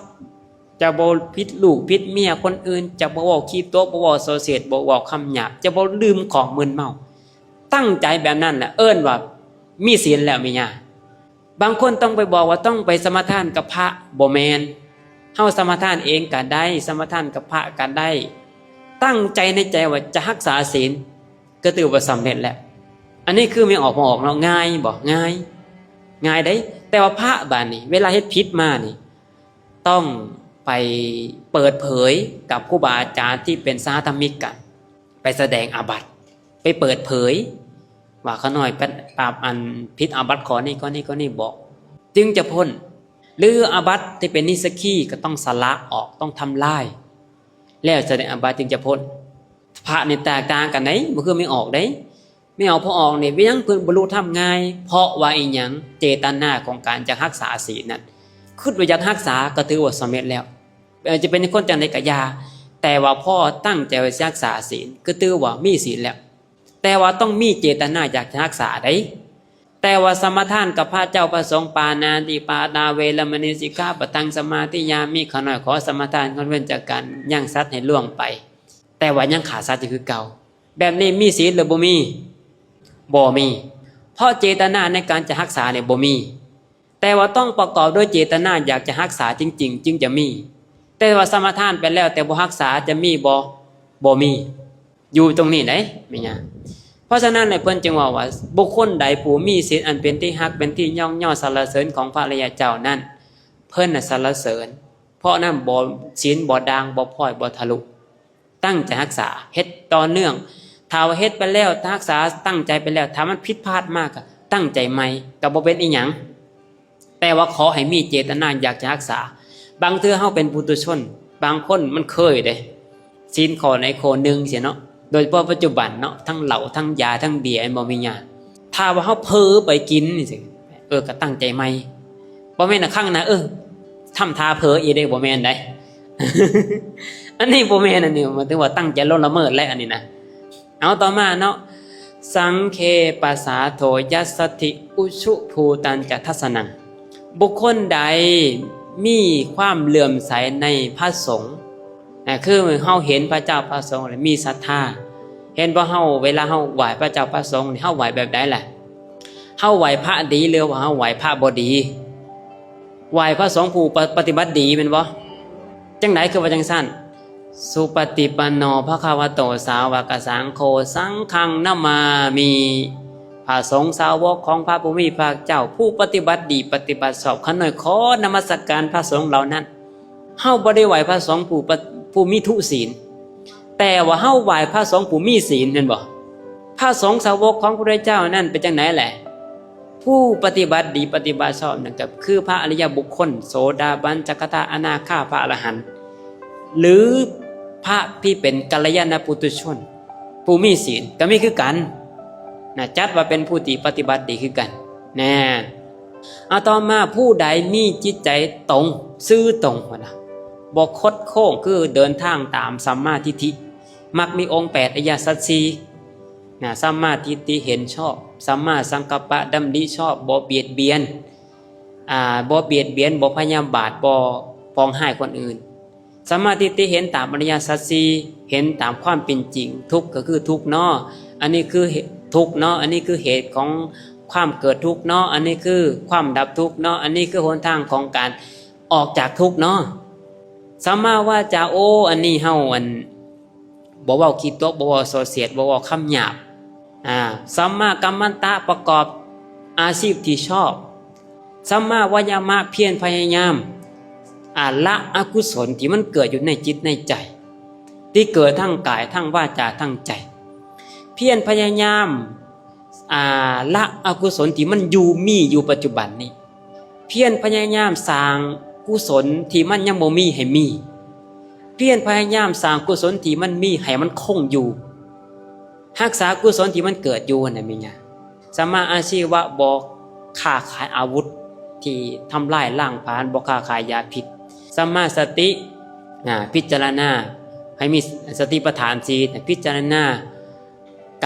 ຈະບໍ່ຜິດລູກຜິດເມຍຄົນອື່ນ, ຈະບໍ່ເວົ້າຂີ້ຕົວະ, ບໍ່ເວົ້າສ່ອເສດ, ບໍ່ເວົ້າຄຳຫຍາບ, ຈະບໍ່ດື່ມຂອງມຶນເມົາ. ຕັ້ງໃຈແບບນັ້ນແຫຼະ ເອີ້ນວ່າມີສິນແລ້ວແມ່ຍ່າ. ບາງຄົນຕ້ອງໄປບອກວ່າຕ້ອງໄປສະມາທານກັບພະ, ບໍ່ແມ່ນ. ເຮົາສະມາທານເອງກະໄດ້, ສະມາທານກັບພະກະໄດ້. ຕັ້ງໃຈໃນໃຈວ່າຈະຮັກສາສິນ ກໍຖືວ່າສຳເລັດແລ້ວ. ອັນນີ້ຄືແມ່ອອກ ພໍ່ອອກເນາະ, ງ່າຍບໍ່? ງ່າຍ, ງ່າຍເດ້. ແຕ່ວ່າພະບາດນີ້ ເວລາເຮັດຜິດມານີ້ ຕ້ອງໄປເປີດເຜີຍກັບຄູບາອາຈານທີ່ເປັນສະຫະທຳມິກກັນ, ໄປສະແດງອາບັດ, ໄປເປີດເຜີຍວ່າຂ້ານ້ອຍປາບອັນຜິດອາບັດຂໍ້ນີ້ ຂໍ້ນີ້ ຂໍ້ນີ້ບໍ ຈຶ່ງຈະພົ້ນ. ຫຼືອາບັດທີ່ເປັນນິດສັກຄີກໍຕ້ອງສະຫຼະອອກ, ຕ້ອງທຳລາຍ, ແລ້ວສະແດງອາບັດຈຶ່ງຈະພົ້ນ. ພະນີ້ແຕກຕ່າງກັນເດ້, ບໍ່ຄືແມ່ອອກເດ້. ແມ່ອອກ ພໍ່ອອກນີ້ ເປັນຫຍັງເພິ່ນບັນລຸທຳງ່າຍ? ເພາະວ່າອີຫຍັງ? ເຈຕະນາຂອງການຈະຮັກສາສິນນັ້ນ ຄິດວ່າຢາກຮັກສາກໍຖືວ່າສຳເລັດແລ້ວ. ເອີ ຈະເປັນຄົນຈັ່ງໃດກໍຢ່າ, ແຕ່ວ່າພໍຕັ້ງໃຈວ່າຊິຮັກສາສິນ ກໍຖືວ່າມີສິນແລ້ວ. ແຕ່ວ່າຕ້ອງມີເຈຕະນາຢາກຈະຮັກສາເດ້. ແຕ່ວ່າສະມາທານກັບພະເຈົ້າພະສົງ, ປານາຕິປາຕາ ເວລະມະນີ ສິກຂາປະທັງ ສະມາທິຍາມິ, ຂ້ານ້ອຍຂໍສະມາທານງດເວັ້ນຈາກການຍ່າງສັດໃຫ້ລ່ວງໄປ, ແຕ່ວ່າຍັງຂ້າສັດຢູ່ຄືເກົ່າ. ແບບນີ້ມີສິນຫຼືບໍ່ມີ? ບໍ່ມີ. ເພາະເຈຕະນາໃນການຈະຮັກສານີ້ບໍ່ມີ. ແຕ່ວ່າຕ້ອງປະກອບດ້ວຍເຈຕະນາຢາກຈະຮັກສາຈິງໆ ຈຶ່ງຈະມີ. ແຕ່ວ່າສະມາທານໄປແລ້ວແຕ່ບໍ່ຮັກສາຈະມີບໍ່? ບໍ່ມີ. ຢູ່ຕົງນີ້ເດ້ແມ່ຍ່າ. ເພາະສະນັ້ນແຫຼະ ເພິ່ນຈຶ່ງເວົ້າວ່າ ບຸກຄົນໃດຜູ້ມີສິນອັນເປັນທີ່ຮັກ ເປັນທີ່ຍ້ອງຍໍສັນລະເສີນຂອງພະອະລິຍະເຈົ້ານັ້ນ ເພິ່ນນະສັນລະເສີນ. ເພາະນັ້ນບໍ່ ສິນບໍ່ດ່າງ ບໍ່ພ້ອຍ ບໍ່ທະລຸ. ຕັ້ງໃຈຮັກສາ, ເຮັດຕໍ່ເນື່ອງ. ຖ້າວ່າເຮັດໄປແລ້ວ, ຮັກສາຕັ້ງໃຈໄປແລ້ວ, ຖ້າມັນຜິດພາດມາກໍຕັ້ງໃຈໃໝ່, ກໍບໍ່ເປັນອີຫຍັງ. ແຕ່ວ່າຂໍໃຫ້ມີເຈຕະນາຢາກຈະຮັກສາ. ບາງເທື່ອເຮົາເປັນປຸຖຸຊົນ, ບາງຄົນມັນເຄີຍເດ້, ສິນຂໍ້ໃດຂໍ້ໜຶ່ງຊີ້ເນາະ, ໂດຍສະເພາະປັດຈຸບັນເນາະ, ທັງເຫຼົ້າ ທັງຢາ ທັງເບຍ ແມ່ນບໍ່ແມ່ຍ່າ? ຖ້າວ່າເຮົາເຜີໄປກິນຈັ່ງຊີ້, ເອີ ກໍຕັ້ງໃຈໃໝ່. ບໍ່ແມ່ນວ່າຄັ້ງໜ້າ ເອີ ທຳທ່າເຜີອີກເດ້, ບໍ່ແມ່ນໃດ. ອັນນີ້ບໍ່ແມ່ນ, ອັນນີ້ໝາຍເຖິງວ່າຕັ້ງໃຈລ່ວງລະເມີດແຫຼະ ອັນນີ້ນະ. ເອົາ ຕໍ່ມາເນາະ, ສັງເຂປະສາໂທ ຍັດສະທິ ອຸຊຸພູຕັນຈະທັດສະນັງ. ບຸກຄົນໃດມີຄວາມເຫຼື້ອມໃສໃນພະສົງ, ນະ ຄືເຮົາເຫັນພະເຈົ້າພະສົງແລ້ວມີສັດທາ. ເຫັນບໍ່ ເຮົາ ເວລາເຮົາໄຫວ້ພະເຈົ້າພະສົງນີ້ ເຮົາໄຫວ້ແບບໃດລະ? ເຮົາໄຫວ້ພະດີ ຫຼືວ່າເຮົາໄຫວ້ພະບໍ່ດີ? ໄຫວ້ພະສົງຜູ້ປະ ປະຕິບັດດີແມ່ນບໍ່? ຈັ່ງໃດຄືວ່າຈັ່ງຊັ້ນ? ສຸປະຕິປັນໂນ ພະຄະວະໂຕ ສາວະກະສັງໂຄ ສັງຄັງນະມາມິ. ພະສົງສາວົກຂອງພະຜູ້ມີພະພາກເຈົ້າ ຜູ້ປະຕິບັດດີ ປະຕິບັດຊອບ, ຂ້ານ້ອຍຂໍນະມັດສະການພະສົງເຫຼົ່ານັ້ນ. ເຮົາບໍ່ໄດ້ໄຫວ້ພະສົງຜູ້ປະ ຜູ້ມີທຸສິນ, ແຕ່ວ່າເຮົາໄຫວ້ພະສົງຜູ້ມີສິນ ແມ່ນບໍ່? ພະສົງສາວົກຂອງພະພຸດທະເຈົ້ານັ້ນເປັນຈັ່ງໃດແຫຼະ? ຜູ້ປະຕິບັດດີປະຕິບັດຊອບນັ້ນກໍຄືພະອະລິຍະບຸກຄົນ ໂສດາບັນ ສະກິດາຄາ ອະນາຄາ ພະອະລະຫັນ ຫຼື ພະທີ່ເປັນກັນລະຍານະປຸຖຸຊົນ ຜູ້ມີສິນກໍມີຄືກັນນະ, ຈັດວ່າເປັນຜູ້ທີ່ປະຕິບັດດີຄືກັນ. ແນ່ ເອົາ ຕໍ່ມາ, ຜູ້ໃດມີຈິດໃຈຕົງ ຊື່ຕົງ ວ່ານະ, ບໍ່ຄົດໂຄ້ງ, ຄືເດີນທາງຕາມສຳມາທິດຖິ, ມັກມີອົງແປດ, ອະລິຍະສັດສີ່, ນະ ສຳມາທິດຖິເຫັນຊອບ, ສຳມາສັງກັບປະດຳລິຊອບ, ບໍ່ບຽດບຽນ ອາ ບໍ່ບຽດບຽນ, ບໍ່ພະຍາບາດ, ບໍ່ປອງຮ້າຍຄົນອື່ນ. ສຳມາທິດຖິເຫັນຕາມອະລິຍະສັດສີ່, ເຫັນຕາມຄວາມເປັນຈິງ, ທຸກກໍຄືທຸກເນາະ, ອັນນີ້ຄືເຫ- ທຸກເນາະ, ອັນນີ້ຄືເຫດຂອງຄວາມເກີດທຸກເນາະ, ອັນນີ້ຄືຄວາມດັບທຸກເນາະ, ອັນນີ້ຄືຫົນທາງຂອງການອອກຈາກທຸກເນາະ. ສຳມາວາຈາ, ໂອ້ ອັນນີ້ເຮົາ ອັນ ບໍ່ເວົ້າຂີ້ຕົວະ, ບໍ່ເວົ້າສໍ້ສຽດ, ບໍ່ເວົ້າຄຳຫຍາບ. ອາ ສຳມາກັມມັນຕະ, ປະກອບອາຊີບທີ່ຊອບ. ສຳມາວາຍາມະ, ພຽນພະຍາຍາມ ອາ ລະອະກຸສົນທີ່ມັນເກີດຢູ່ໃນຈິດໃນໃຈ, ທີ່ເກີດທາງກາຍ, ທາງວາຈາ, ທາງໃຈ. ພຽນພະຍາຍາມ ອາ ລະອະກຸສົນທີ່ມັນຢູ່, ມີຢູ່ປັດຈຸບັນນີ້. ພຽນພະຍາຍາມສ້າງກຸສົນທີ່ມັນຍັງບໍ່ມີໃຫ້ມີ. ພຽນພະຍາຍາມສ້າງກຸສົນທີ່ມັນມີໃຫ້ມັນຄົງຢູ່. ຮັກສາກຸສົນທີ່ມັນເກີດຢູ່ຫັ້ນນະແມ່ນຫຍັງ? ສຳມາອາຊີວະ, ບໍ່ຄ້າຂາຍອາວຸດທີ່ທຳລາຍລ້າງຜານ, ບໍ່ຄ້າຂາຍຢາພິດ. ສຳມາສະຕິ, ອາ ພິຈາລະນາ, ໃຫ້ມີສະຕິປະທານສີ່, ພິຈາລະນາ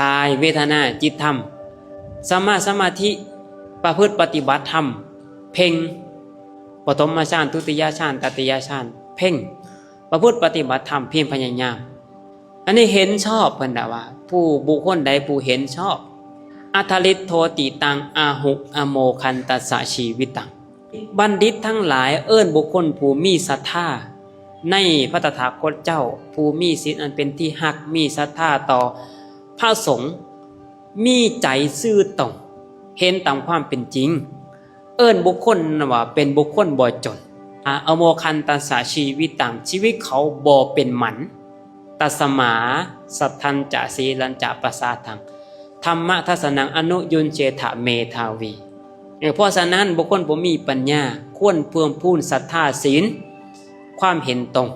ກາຍ, ເວທະນາ, ຈິດ, ທຳ. ສຳມາສະມາທິ, ປະພຶດປະຕິບັດທຳ, ເພັ່ງ, ປະຖົມມະຊານ, ທຸຕິຍະຊານ, ຕະຕິຍະຊານ, ເພັ່ງ, ປະພຶດປະຕິບັດທຳ, ພຽນພະຍາຍາມ. ອັນນີ້ເຫັນຊອບ, ເພິ່ນວ່າ ຜູ້ ບຸກຄົນໃດຜູ້ເຫັນຊອບ. ອັດຖະລິດໂທຕິຕັງ ອາຫຸອະໂມຄັນຕັດສະຊີວິຕັງ. ບັນດິດທັງຫຼາຍເອີ້ນບຸກຄົນຜູ້ມີສັດທາໃນພະຕະຖາຄົດເຈົ້າ, ຜູ້ມີສິນອັນເປັນທີ່ຮັກ, ມີສັດທາຕໍ່ພະສົງ, ມີໃຈຊື່ຕົງ, ເຫັນຕາມຄວາມເປັນຈິງ, ເອີ້ນບຸກຄົນນັ້ນວ່າເປັນບຸກຄົນບໍ່ຈົນ. ອາ ອະໂມຄັນຕັດສະຊີວິຕັງ, ຊີວິດເຂົາບໍ່ເປັນໝັນ. ຕັດສະມາ ສັດທັນຈະ ສີລັນຈະ ປະສາທັງ ທຳມະທັດສະນັງ ອະນຸຍຸນເຊທະ ເມທາວີ. ເອີ ເພາະສະນັ້ນ ບຸກຄົນຜູ້ມີປັນຍາຄວນເພີ່ມພູນສັດທາ, ສິນ, ຄວາມເຫັນຕົງ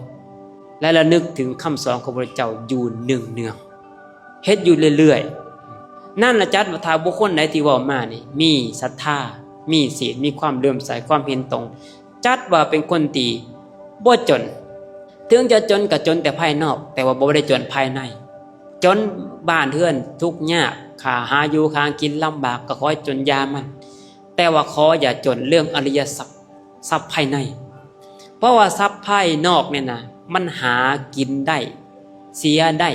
ແລະ ລະນຶກເຖິງຄຳສອນຂອງພະພຸດທະເຈົ້າຢູ່ເນືອງໆ, ເຮັດຢູ່ເລື້ອຍໆ. ນັ້ນລະຈັດວ່າ ຖ້າບຸກຄົນໃດທີ່ເວົ້າມານີ້ ມີສັດທາ, ມີສິນ, ມີຄວາມເຫຼື້ອມໃສ, ຄວາມເຫັນຕົງ, ຈັດວ່າເປັນຄົນທີ່ບໍ່ຈົນ. ເຖິງຈະຈົນກໍຈົນແຕ່ພາຍນອກ, ແຕ່ວ່າບໍ່ໄດ້ຈົນພາຍໃນ. ຈົນບ້ານເຮືອນທຸກຍາກ, ຫາຢູ່ຫາກິນລຳບາກ, ກໍຂໍໃຫ້ຈົນຢ່າມັນ, ແຕ່ວ່າຂໍຢ່າຈົນເລື່ອງອະລິຍະຊັບ, ຊັບພາຍໃນ. ເພາະວ່າຊັບພາຍນອກນີ້ນະ ມັນຫາກິນໄດ້, ເສຍໄດ້,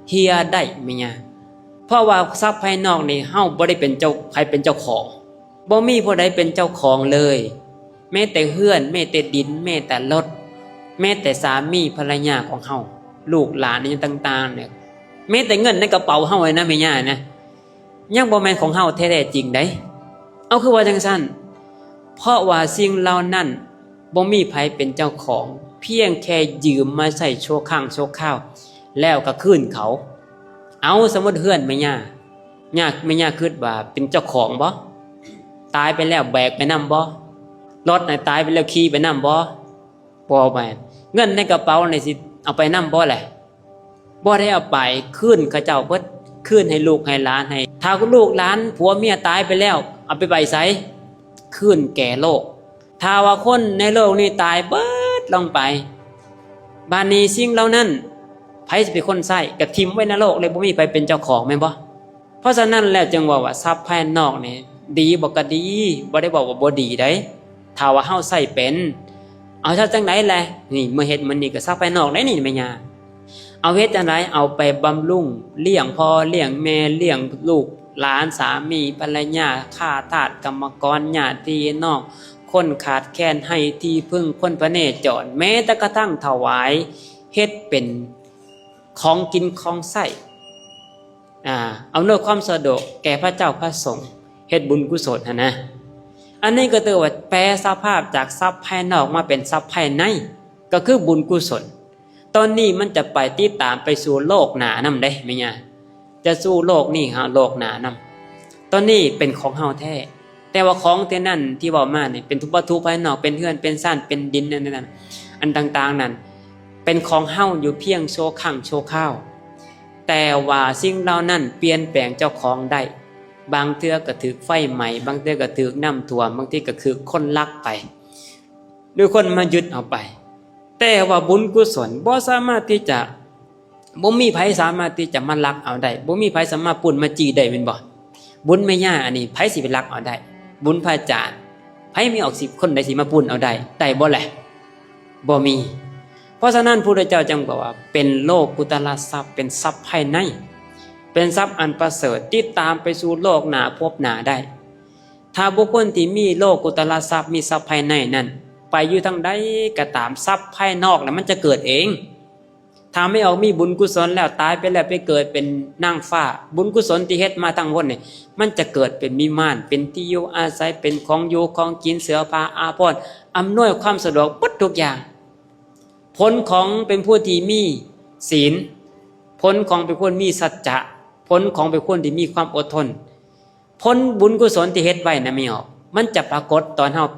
ເຫ່ຍໄດ້, ແມ່ນຫຍັງ? ເພາະວ່າຊັບພາຍນອກນີ້ ເຮົາບໍ່ໄດ້ເປັນເຈົ້າ, ໃຜເປັນເຈົ້າຂອງ. ບໍ່ມີຜູ້ໃດເປັນເຈົ້າຂອງເລີຍ, ແມ້ແຕ່ເຮືອນ, ແມ້ແຕ່ດິນ, ແມ້ແຕ່ລົດ, ແມ້ແຕ່ສາມີພັນລະຍາຂອງເຮົາ, ລູກຫຼານອີ່ຫຍັງຕ່າງໆ ແມ້ແຕ່ເງິນໃນກະເປົາເຮົານະ ແມ່ຍ່ານະ, ຍັງບໍ່ແມ່ນຂອງເຮົາແທ້ໆຈິງໃດ. ເອົາ ຄືວ່າຈັ່ງຊັ້ນ? ເພາະວ່າສິ່ງເຫຼົ່ານັ້ນບໍ່ມີໃຜເປັນເຈົ້າຂອງ, ພຽງແຄ່ຢືມມາໃຊ້ຊົ່ວຄັ້ງຊົ່ວຄາວ ແລ້ວກໍຄືນເຂົາ. ເອົາ ສົມມຸດເຮືອນແມ່ຍ່າ, ຍ່າ, ແມ່ຍ່າຄິດວ່າເປັນເຈົ້າຂອງບໍ່? ຕາຍໄປແລ້ວແບກໄປນຳບໍ່? ລົດນະຕາຍໄປແລ້ວຂີ່ໄປນຳບໍ່? ບໍ່ແມ່ນ. ເງິນໃນກະເປົານີ້ຊິເອົາໄປນຳບໍ່ແຫຼະ? ບໍ່ໄດ້ເອົາໄປ, ຄືນເຂົາເຈົ້າເບິດ, ຄືນໃຫ້ລູກໃຫ້ຫຼານ, ໃຫ້ ຖ້າລູກຫຼານຜົວເມຍຕາຍໄປແລ້ວ ເອົາໄປໄວ້ໃສ? ຄືນແກ່ໂລກ. ຖ້າວ່າຄົນໃນໂລກນີ້ຕາຍເບິດລົງໄປ, ບາດນີ້ສິ່ງເຫຼົ່ານັ້ນໃຜຊິເປັນຄົນໃຊ້? ກະຖິ້ມໄວ້ໃນໂລກເລີຍ, ບໍ່ມີໃຜເປັນເຈົ້າຂອງແມ່ນບໍ່? ເພາະສະນັ້ນແລ້ວຈຶ່ງເວົ້າວ່າ ຊັບພາຍນອກນີ້ດີບໍ່? ກະດີ, ບໍ່ໄດ້ເວົ້າວ່າບໍ່ດີໃດ ຖ້າວ່າເຮົາໃຊ້ເປັນ. ເອົາ ເຮັດຈັ່ງໃດແລະ? ນີ້ ເມື່ອເຮັດມື້ນີ້ກໍຊັບພາຍນອກໄດ໋ນີ້ແມ່ຍ່າ. ເອົາ ເຮັດຈັ່ງໃດ? ເອົາໄປບຳລຸງ, ລ້ຽງພໍ່, ລ້ຽງແມ່, ລ້ຽງລູກຫຼານ, ສາມີພັນລະຍາ, ຂ້າທາດກຳມະກອນ, ຍາດພີ່ນ້ອງ, ຄົນຂາດແຄນ, ໄຮ້ທີ່ເພິ່ງ, ຄົນພະເນຈອນ, ແມ້ແຕ່ກະທັ່ງຖວາຍ, ເຮັດເປັນຂອງກິນຂອງໃຊ້. ອາ ອຳນວຍຄວາມສະດວກແກ່ພະເຈົ້າພະສົງ, ເຮັດບຸນກຸສົນຫັ້ນນະ. ອັນນີ້ກໍຖືວ່າແປສະພາບຈາກຊັບພາຍນອກມາເປັນຊັບພາຍໃນ, ກໍຄືບຸນກຸສົນ. ຕອນນີ້ມັນຈະໄປຕິດຕາມໄປສູ່ໂລກໜ້ານຳເດ້ແມ່ຍ່າ, ຈະສູ່ໂລກນີ້ຫາໂລກໜ້ານຳ. ຕອນນີ້ເປັນຂອງເຮົາແທ້. ແຕ່ວ່າຂອງທີ່ນັ້ນທີ່ເວົ້າມານີ້ ເປັນວັດຖຸພາຍນອກ, ເປັນເຮືອນ, ເປັນຊານ, ເປັນດິນ, ອັນນັ້ນ, ອັນຕ່າງໆນັ້ນ ເປັນຂອງເຮົາຢູ່ພຽງຊົ່ວຄັ້ງຊົ່ວຄາວ. ແຕ່ວ່າສິ່ງເຫຼົ່ານັ້ນປ່ຽນແປງເຈົ້າຂອງໄດ້. ບາງເທື່ອກໍຖືກໄຟໄໝ້, ບາງເທື່ອກໍຖືກນ້ຳຖ້ວມ, ບາງທີກໍຖືກຄົນລັກໄປ ຫຼືຄົນມາຍຶດເອົາໄປ. ແຕ່ວ່າບຸນກຸສົນບໍ່ສາມາດທີ່ຈະ ບໍ່ມີໃຜສາມາດທີ່ຈະມາລັກເອົາໄດ້, ບໍ່ມີໃຜສາມາດປຸ້ນມາຈີ້ໄດ້ແມ່ນບໍ່? ບຸນແມ່ຍ່າອັນນີ້ໃຜຊິໄປລັກເອົາໄດ້? ບຸນພະອາຈານ ໃຜມີອອກສິບຄົນໃດຊິມາປຸ້ນເອົາໄດ້? ໄດ້ບໍ່ແລະ? ບໍ່ມີ. ເພາະສະນັ້ນ ພະພຸດທະເຈົ້າຈຶ່ງບອກວ່າ ເປັນໂລກຸດຕະລະຊັບ, ເປັນຊັບພາຍໃນ, ເປັນຊັບອັນປະເສີດ, ຕິດຕາມໄປສູ່ໂລກໜ້າພົບໜ້າໄດ້. ຖ້າບຸກຄົນທີ່ມີໂລກຸດຕະລະຊັບ, ມີຊັບພາຍໃນນັ້ນ, ໄປຢູ່ທາງໃດກໍຕາມ, ຊັບພາຍນອກນະ ມັນຈະເກີດເອງ. ຖ້າແມ່ອອກມີບຸນກຸສົນແລ້ວ, ຕາຍໄປແລ້ວໄປເກີດເປັນນາງຟ້າ, ບຸນກຸສົນທີ່ເຮັດມາທັງໝົດນີ້ ມັນຈະເກີດເປັນວິມານ, ເປັນທີ່ຢູ່ອາໄສ, ເປັນຂອງຢູ່ຂອງກິນ, ເສື້ອຜ້າອາພອນ, ອຳນວຍຄວາມສະດວກໝົດທຸກຢ່າງ. ຜົນຂອງເປັນຜູ້ທີ່ມີສິນ, ຜົນຂອງເປັນຄົນມີສັດຈະ, ຜົນຂອງເປັນຄົນທີ່ມີຄວາມອົດທົນ, ຜົນບຸນກຸສົນທີ່ເຮັດໄວ້ນະ ແມ່ອອກ, ມັນຈະປາກົດຕອນເຮົາ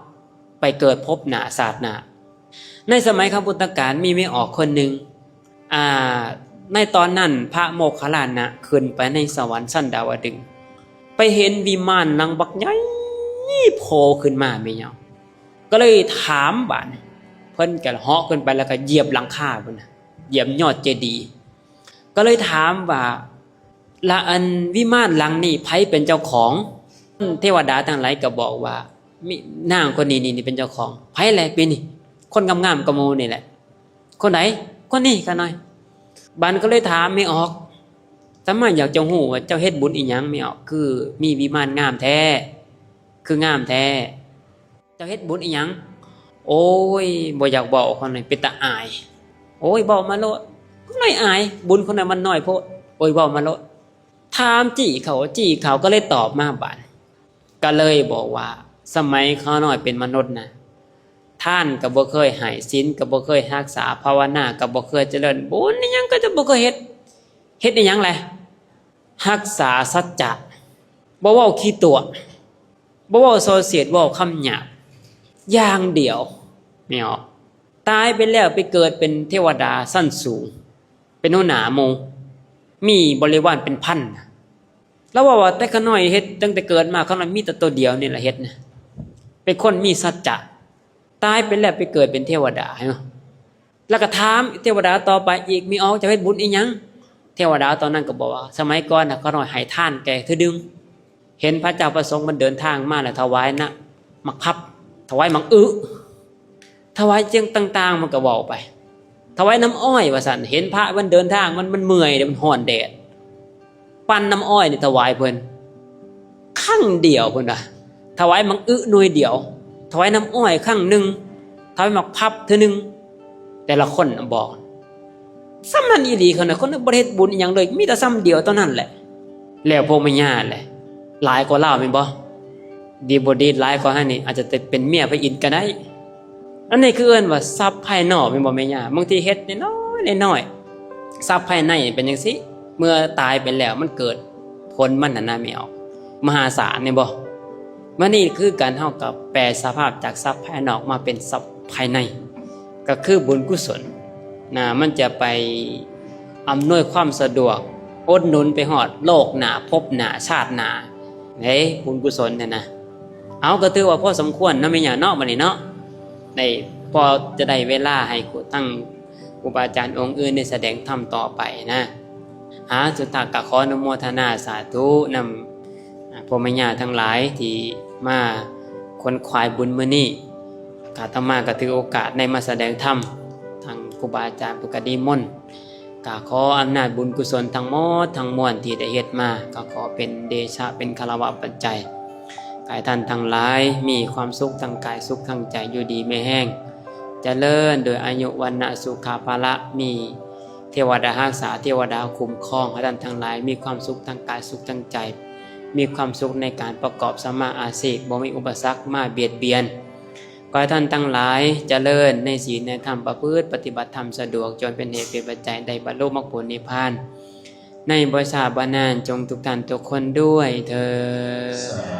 ໄປເກີດພົບໜ້າຊາດໜ້າ. ໃນສະໄໝຄຳພຸດທະການ ມີແມ່ອອກຄົນໜຶ່ງ, ອ່າ, ໃນຕອນນັ້ນພະໂມກຄັນລານະຂຶ້ນໄປໃນສະຫວັນຊັ້ນດາວະດຶງ, ໄປເຫັນວິມານຫຼັງບັກໃຫຍ່ໂຜ່ຂຶ້ນມາ ແມ່ອອກ, ກໍເລີຍຖາມ. ບາດນີ້ເພິ່ນກໍເຫາະຂຶ້ນໄປ ແລ້ວກໍຢຽບຫຼັງຄາພຸ້ນນະ, ຢຽບຍອດເຈດີ, ກໍເລີຍຖາມວ່າ ລະອັນວິມານຫຼັງນີ້ໃຜເປັນເຈົ້າຂອງ? ເທວະດາທັງຫຼາຍກໍບອກວ່າ ມີນາງຄົນນີ້ນີ້ເປັນເຈົ້າຂອງ. ໃຜແລະປີນີ້? ຄົນງາມໆກວ່າໝູ່ນີ້ແຫຼະ. ຄົນໃດ? ຄົນນີ້ຂ້ານ້ອຍ. ບາດນີ້ກໍເລີຍຖາມແມ່ອອກ, ອາດຕະມາຢາກຈະຮູ້ວ່າເຈົ້າເຮັດບຸນອີ່ຫຍັງແມ່ອອກ ຄືມີວິມານງາມແທ້, ຄືງາມແທ້? ເຈົ້າເຮັດບຸນອີ່ຫຍັງ? ໂອ້ຍ ບໍ່ຢາກເວົ້າ, ຂ້ານ້ອຍເປັນຕາອາຍ. ໂອ້ຍ ເວົ້າມາໂລດ, ຂ້ານ້ອຍອາຍ, ບຸນຂ້ານ້ອຍມັນນ້ອຍໂພດ. ໂອ້ຍ ເວົ້າມາໂລດ. ຖາມຈີ້ເຂົາ, ຈີ້ເຂົາກໍເລີຍຕອບມາບາດ, ກໍເລີຍບອກວ່າ ສະໄໝຂ້ານ້ອຍເປັນມະນຸດນະ, ທານກໍບໍ່ເຄີຍໃຫ້, ສິນກໍບໍ່ເຄີຍຮັກສາ, ພາວະນາກໍບໍ່ເຄີຍຈະເລີນ, ບຸນອີ່ຫຍັງກໍຈະບໍ່ເຄີຍເຮັດ. ເຮັດອີ່ຫຍັງແລະ? ຮັກສາສັດຈະ, ບໍ່ເວົ້າຂີ້ຕົວະ, ບໍ່ເວົ້າສໍ້ສຽດ, ເວົ້າຄຳຫຍາບຢ່າງດຽວ. ແມ່ນບໍ່? ຕາຍໄປແລ້ວໄປເກີດເປັນເທວະດາຊັ້ນສູງ, ເປັນຫົວໜ້າໝູ່, ມີບໍລິວານເປັນພັນ. ລາວເວົ້າວ່າ ແຕ່ຂ້ານ້ອຍເຮັດ, ຕັ້ງແຕ່ເກີດມາ ຂ້ານ້ອຍມີແຕ່ໂຕດຽວນີ້ລະເຮັດນະ, ເປັນຄົນມີສັດຈະ. ຕາຍໄປແລ້ວໄປເກີດເປັນເທວະດາ, ເຫັນບໍ່? ແລ້ວກໍຖາມເທວະດາຕໍ່ໄປອີກ, ແມ່ອອກ ເຈົ້າເຮັດບຸນອີ່ຫຍັງ? ເທວະດາຕອນນັ້ນກໍບອກວ່າ ສະໄໝກ່ອນນະ ຂ້ານ້ອຍໃຫ້ທານແກ່ເທື່ອໜຶ່ງ, ເຫັນພະເຈົ້າພະສົງເພິ່ນເດີນທາງມາແລ້ວ ຖວາຍນະ ໝາກພັບ, ຖວາຍໝາກອຶ, ຖວາຍຫຍັງຕ່າງໆ ມັນກໍເວົ້າໄປ, ຖວາຍນ້ຳອ້ອຍວ່າຊັ້ນ. ເຫັນພະມັນເດີນທາງ ມັນ, ມັນເມື່ອຍເດ້, ມັນຮ້ອນແດດ, ປັ່ນນ້ຳອ້ອຍນີ້ຖວາຍເພິ່ນຄັ້ງດຽວ, ເພິ່ນວ່າ ຖວາຍໝາກອຶໜ່ວຍດຽວ, ຖວາຍນ້ຳອ້ອຍຄັ້ງໜຶ່ງ, ຖວາຍໝາກພັບເທື່ອໜຶ່ງ. ແຕ່ລະຄົນນະບອກ ສ່ຳນັ້ນອີ່ຫຼີ. ເຂົານະ, ຄົນນະບໍ່ໄດ້ເຮັດບຸນອີ່ຫຍັງເລີຍ, ມີແຕ່ສ່ຳດຽວເທົ່ານັ້ນແຫຼະ. ແລ້ວພວກແມ່ຍ່າແຫຼະ ຫຼາຍກວ່າລາວແມ່ນບໍ່? ດີບໍ່ດີ ຫຼາຍກວ່າຫັ້ນນີ້ ອາດຈະໄດ້ເປັນເມຍພະອິນກໍໄດ້. ອັນນີ້ຄືເອີ້ນວ່າຊັບພາຍນອກແມ່ນບໍ່ແມ່ຍ່າ? ບາງທີເຮັດນ້ອຍໆ ນ້ອຍໆ. ຊັບພາຍໃນເປັນຈັ່ງຊີ້, ເມື່ອຕາຍໄປແລ້ວມັນເກີດຜົນມັນຫັ້ນນະ ແມ່ອອກ, ມະຫາສານແມ່ນບໍ່? ມານີ້ຄືກັນ, ເຮົາກໍແປສະພາບຈາກຊັບພາຍນອກມາເປັນຊັບພາຍໃນ, ກໍຄືບຸນກຸສົນນະ, ມັນຈະໄປອຳນວຍຄວາມສະດວກ, ອຸດໜູນໄປຮອດໂລກໜ້າ, ພົບໜ້າ, ຊາດໜ້າເດ້, ບຸນກຸສົນຫັ້ນນະ. ເອົາ, ກໍຖືວ່າພໍສົມຄວນເນາະ ແມ່ຍ່າເນາະ, ບັດນີ້ເນາະ ໄດ້ ພໍຈະໄດ້ເວລາໃຫ້ຄູ, ທັງຄູບາອາຈານອົງອື່ນໄດ້ສະແດງທຳຕໍ່ໄປນະ. ອາ, ສຸດທ້າຍກໍຂໍອະນຸໂມທະນາສາທຸນຳ ອາ, ພໍ່ແມ່ຍ່າທັງຫຼາຍທີ່ມາຂົນຂວາຍບຸນມື້ນີ້. ອາດຕະມາກໍຖືໂອກາດໄດ້ມາສະແດງທຳ, ທາງຄູບາອາຈານເພິ່ນກໍນິມົນ. ກໍຂໍອຳນາດບຸນກຸສົນທັງໝົດທັງມວນທີ່ໄດ້ເຮັດມາ, ກໍຂໍເປັນເດຊະ, ເປັນຄາລະວະປັດໄຈ, ໃຫ້ທ່ານທັງຫຼາຍມີຄວາມສຸກທາງກາຍ, ສຸກທາງໃຈ, ຢູ່ດີມີແຮງ, ຈະເລີນໂດຍອາຍຸ ວັນນະ ສຸຂະ ພະລະ, ມີເທວະດາຮັກສາ, ເທວະດາຄຸ້ມຄອງ, ໃຫ້ທ່ານທັງຫຼາຍມີຄວາມສຸກທາງກາຍ, ສຸກທາງໃຈ, ມີຄວາມສຸກໃນການປະກອບສຳມາອາຊີບ, ບໍ່ມີອຸປະສັກມາບຽດບຽນ. ຂໍໃຫ້ທ່ານທັງຫຼາຍຈະເລີນໃນສິນໃນທຳ, ປະພຶດປະຕິບັດທຳສະດວກ, ຈົນເປັນເຫດເປັນປັດໄຈໄດ້ບັນລຸມັກຜົນນິບພານໃນບໍ່ຊ້າບໍ່ນານ, ຈົ່ງທຸກທ່ານທຸກຄົນດ້ວຍເທີ້ນ.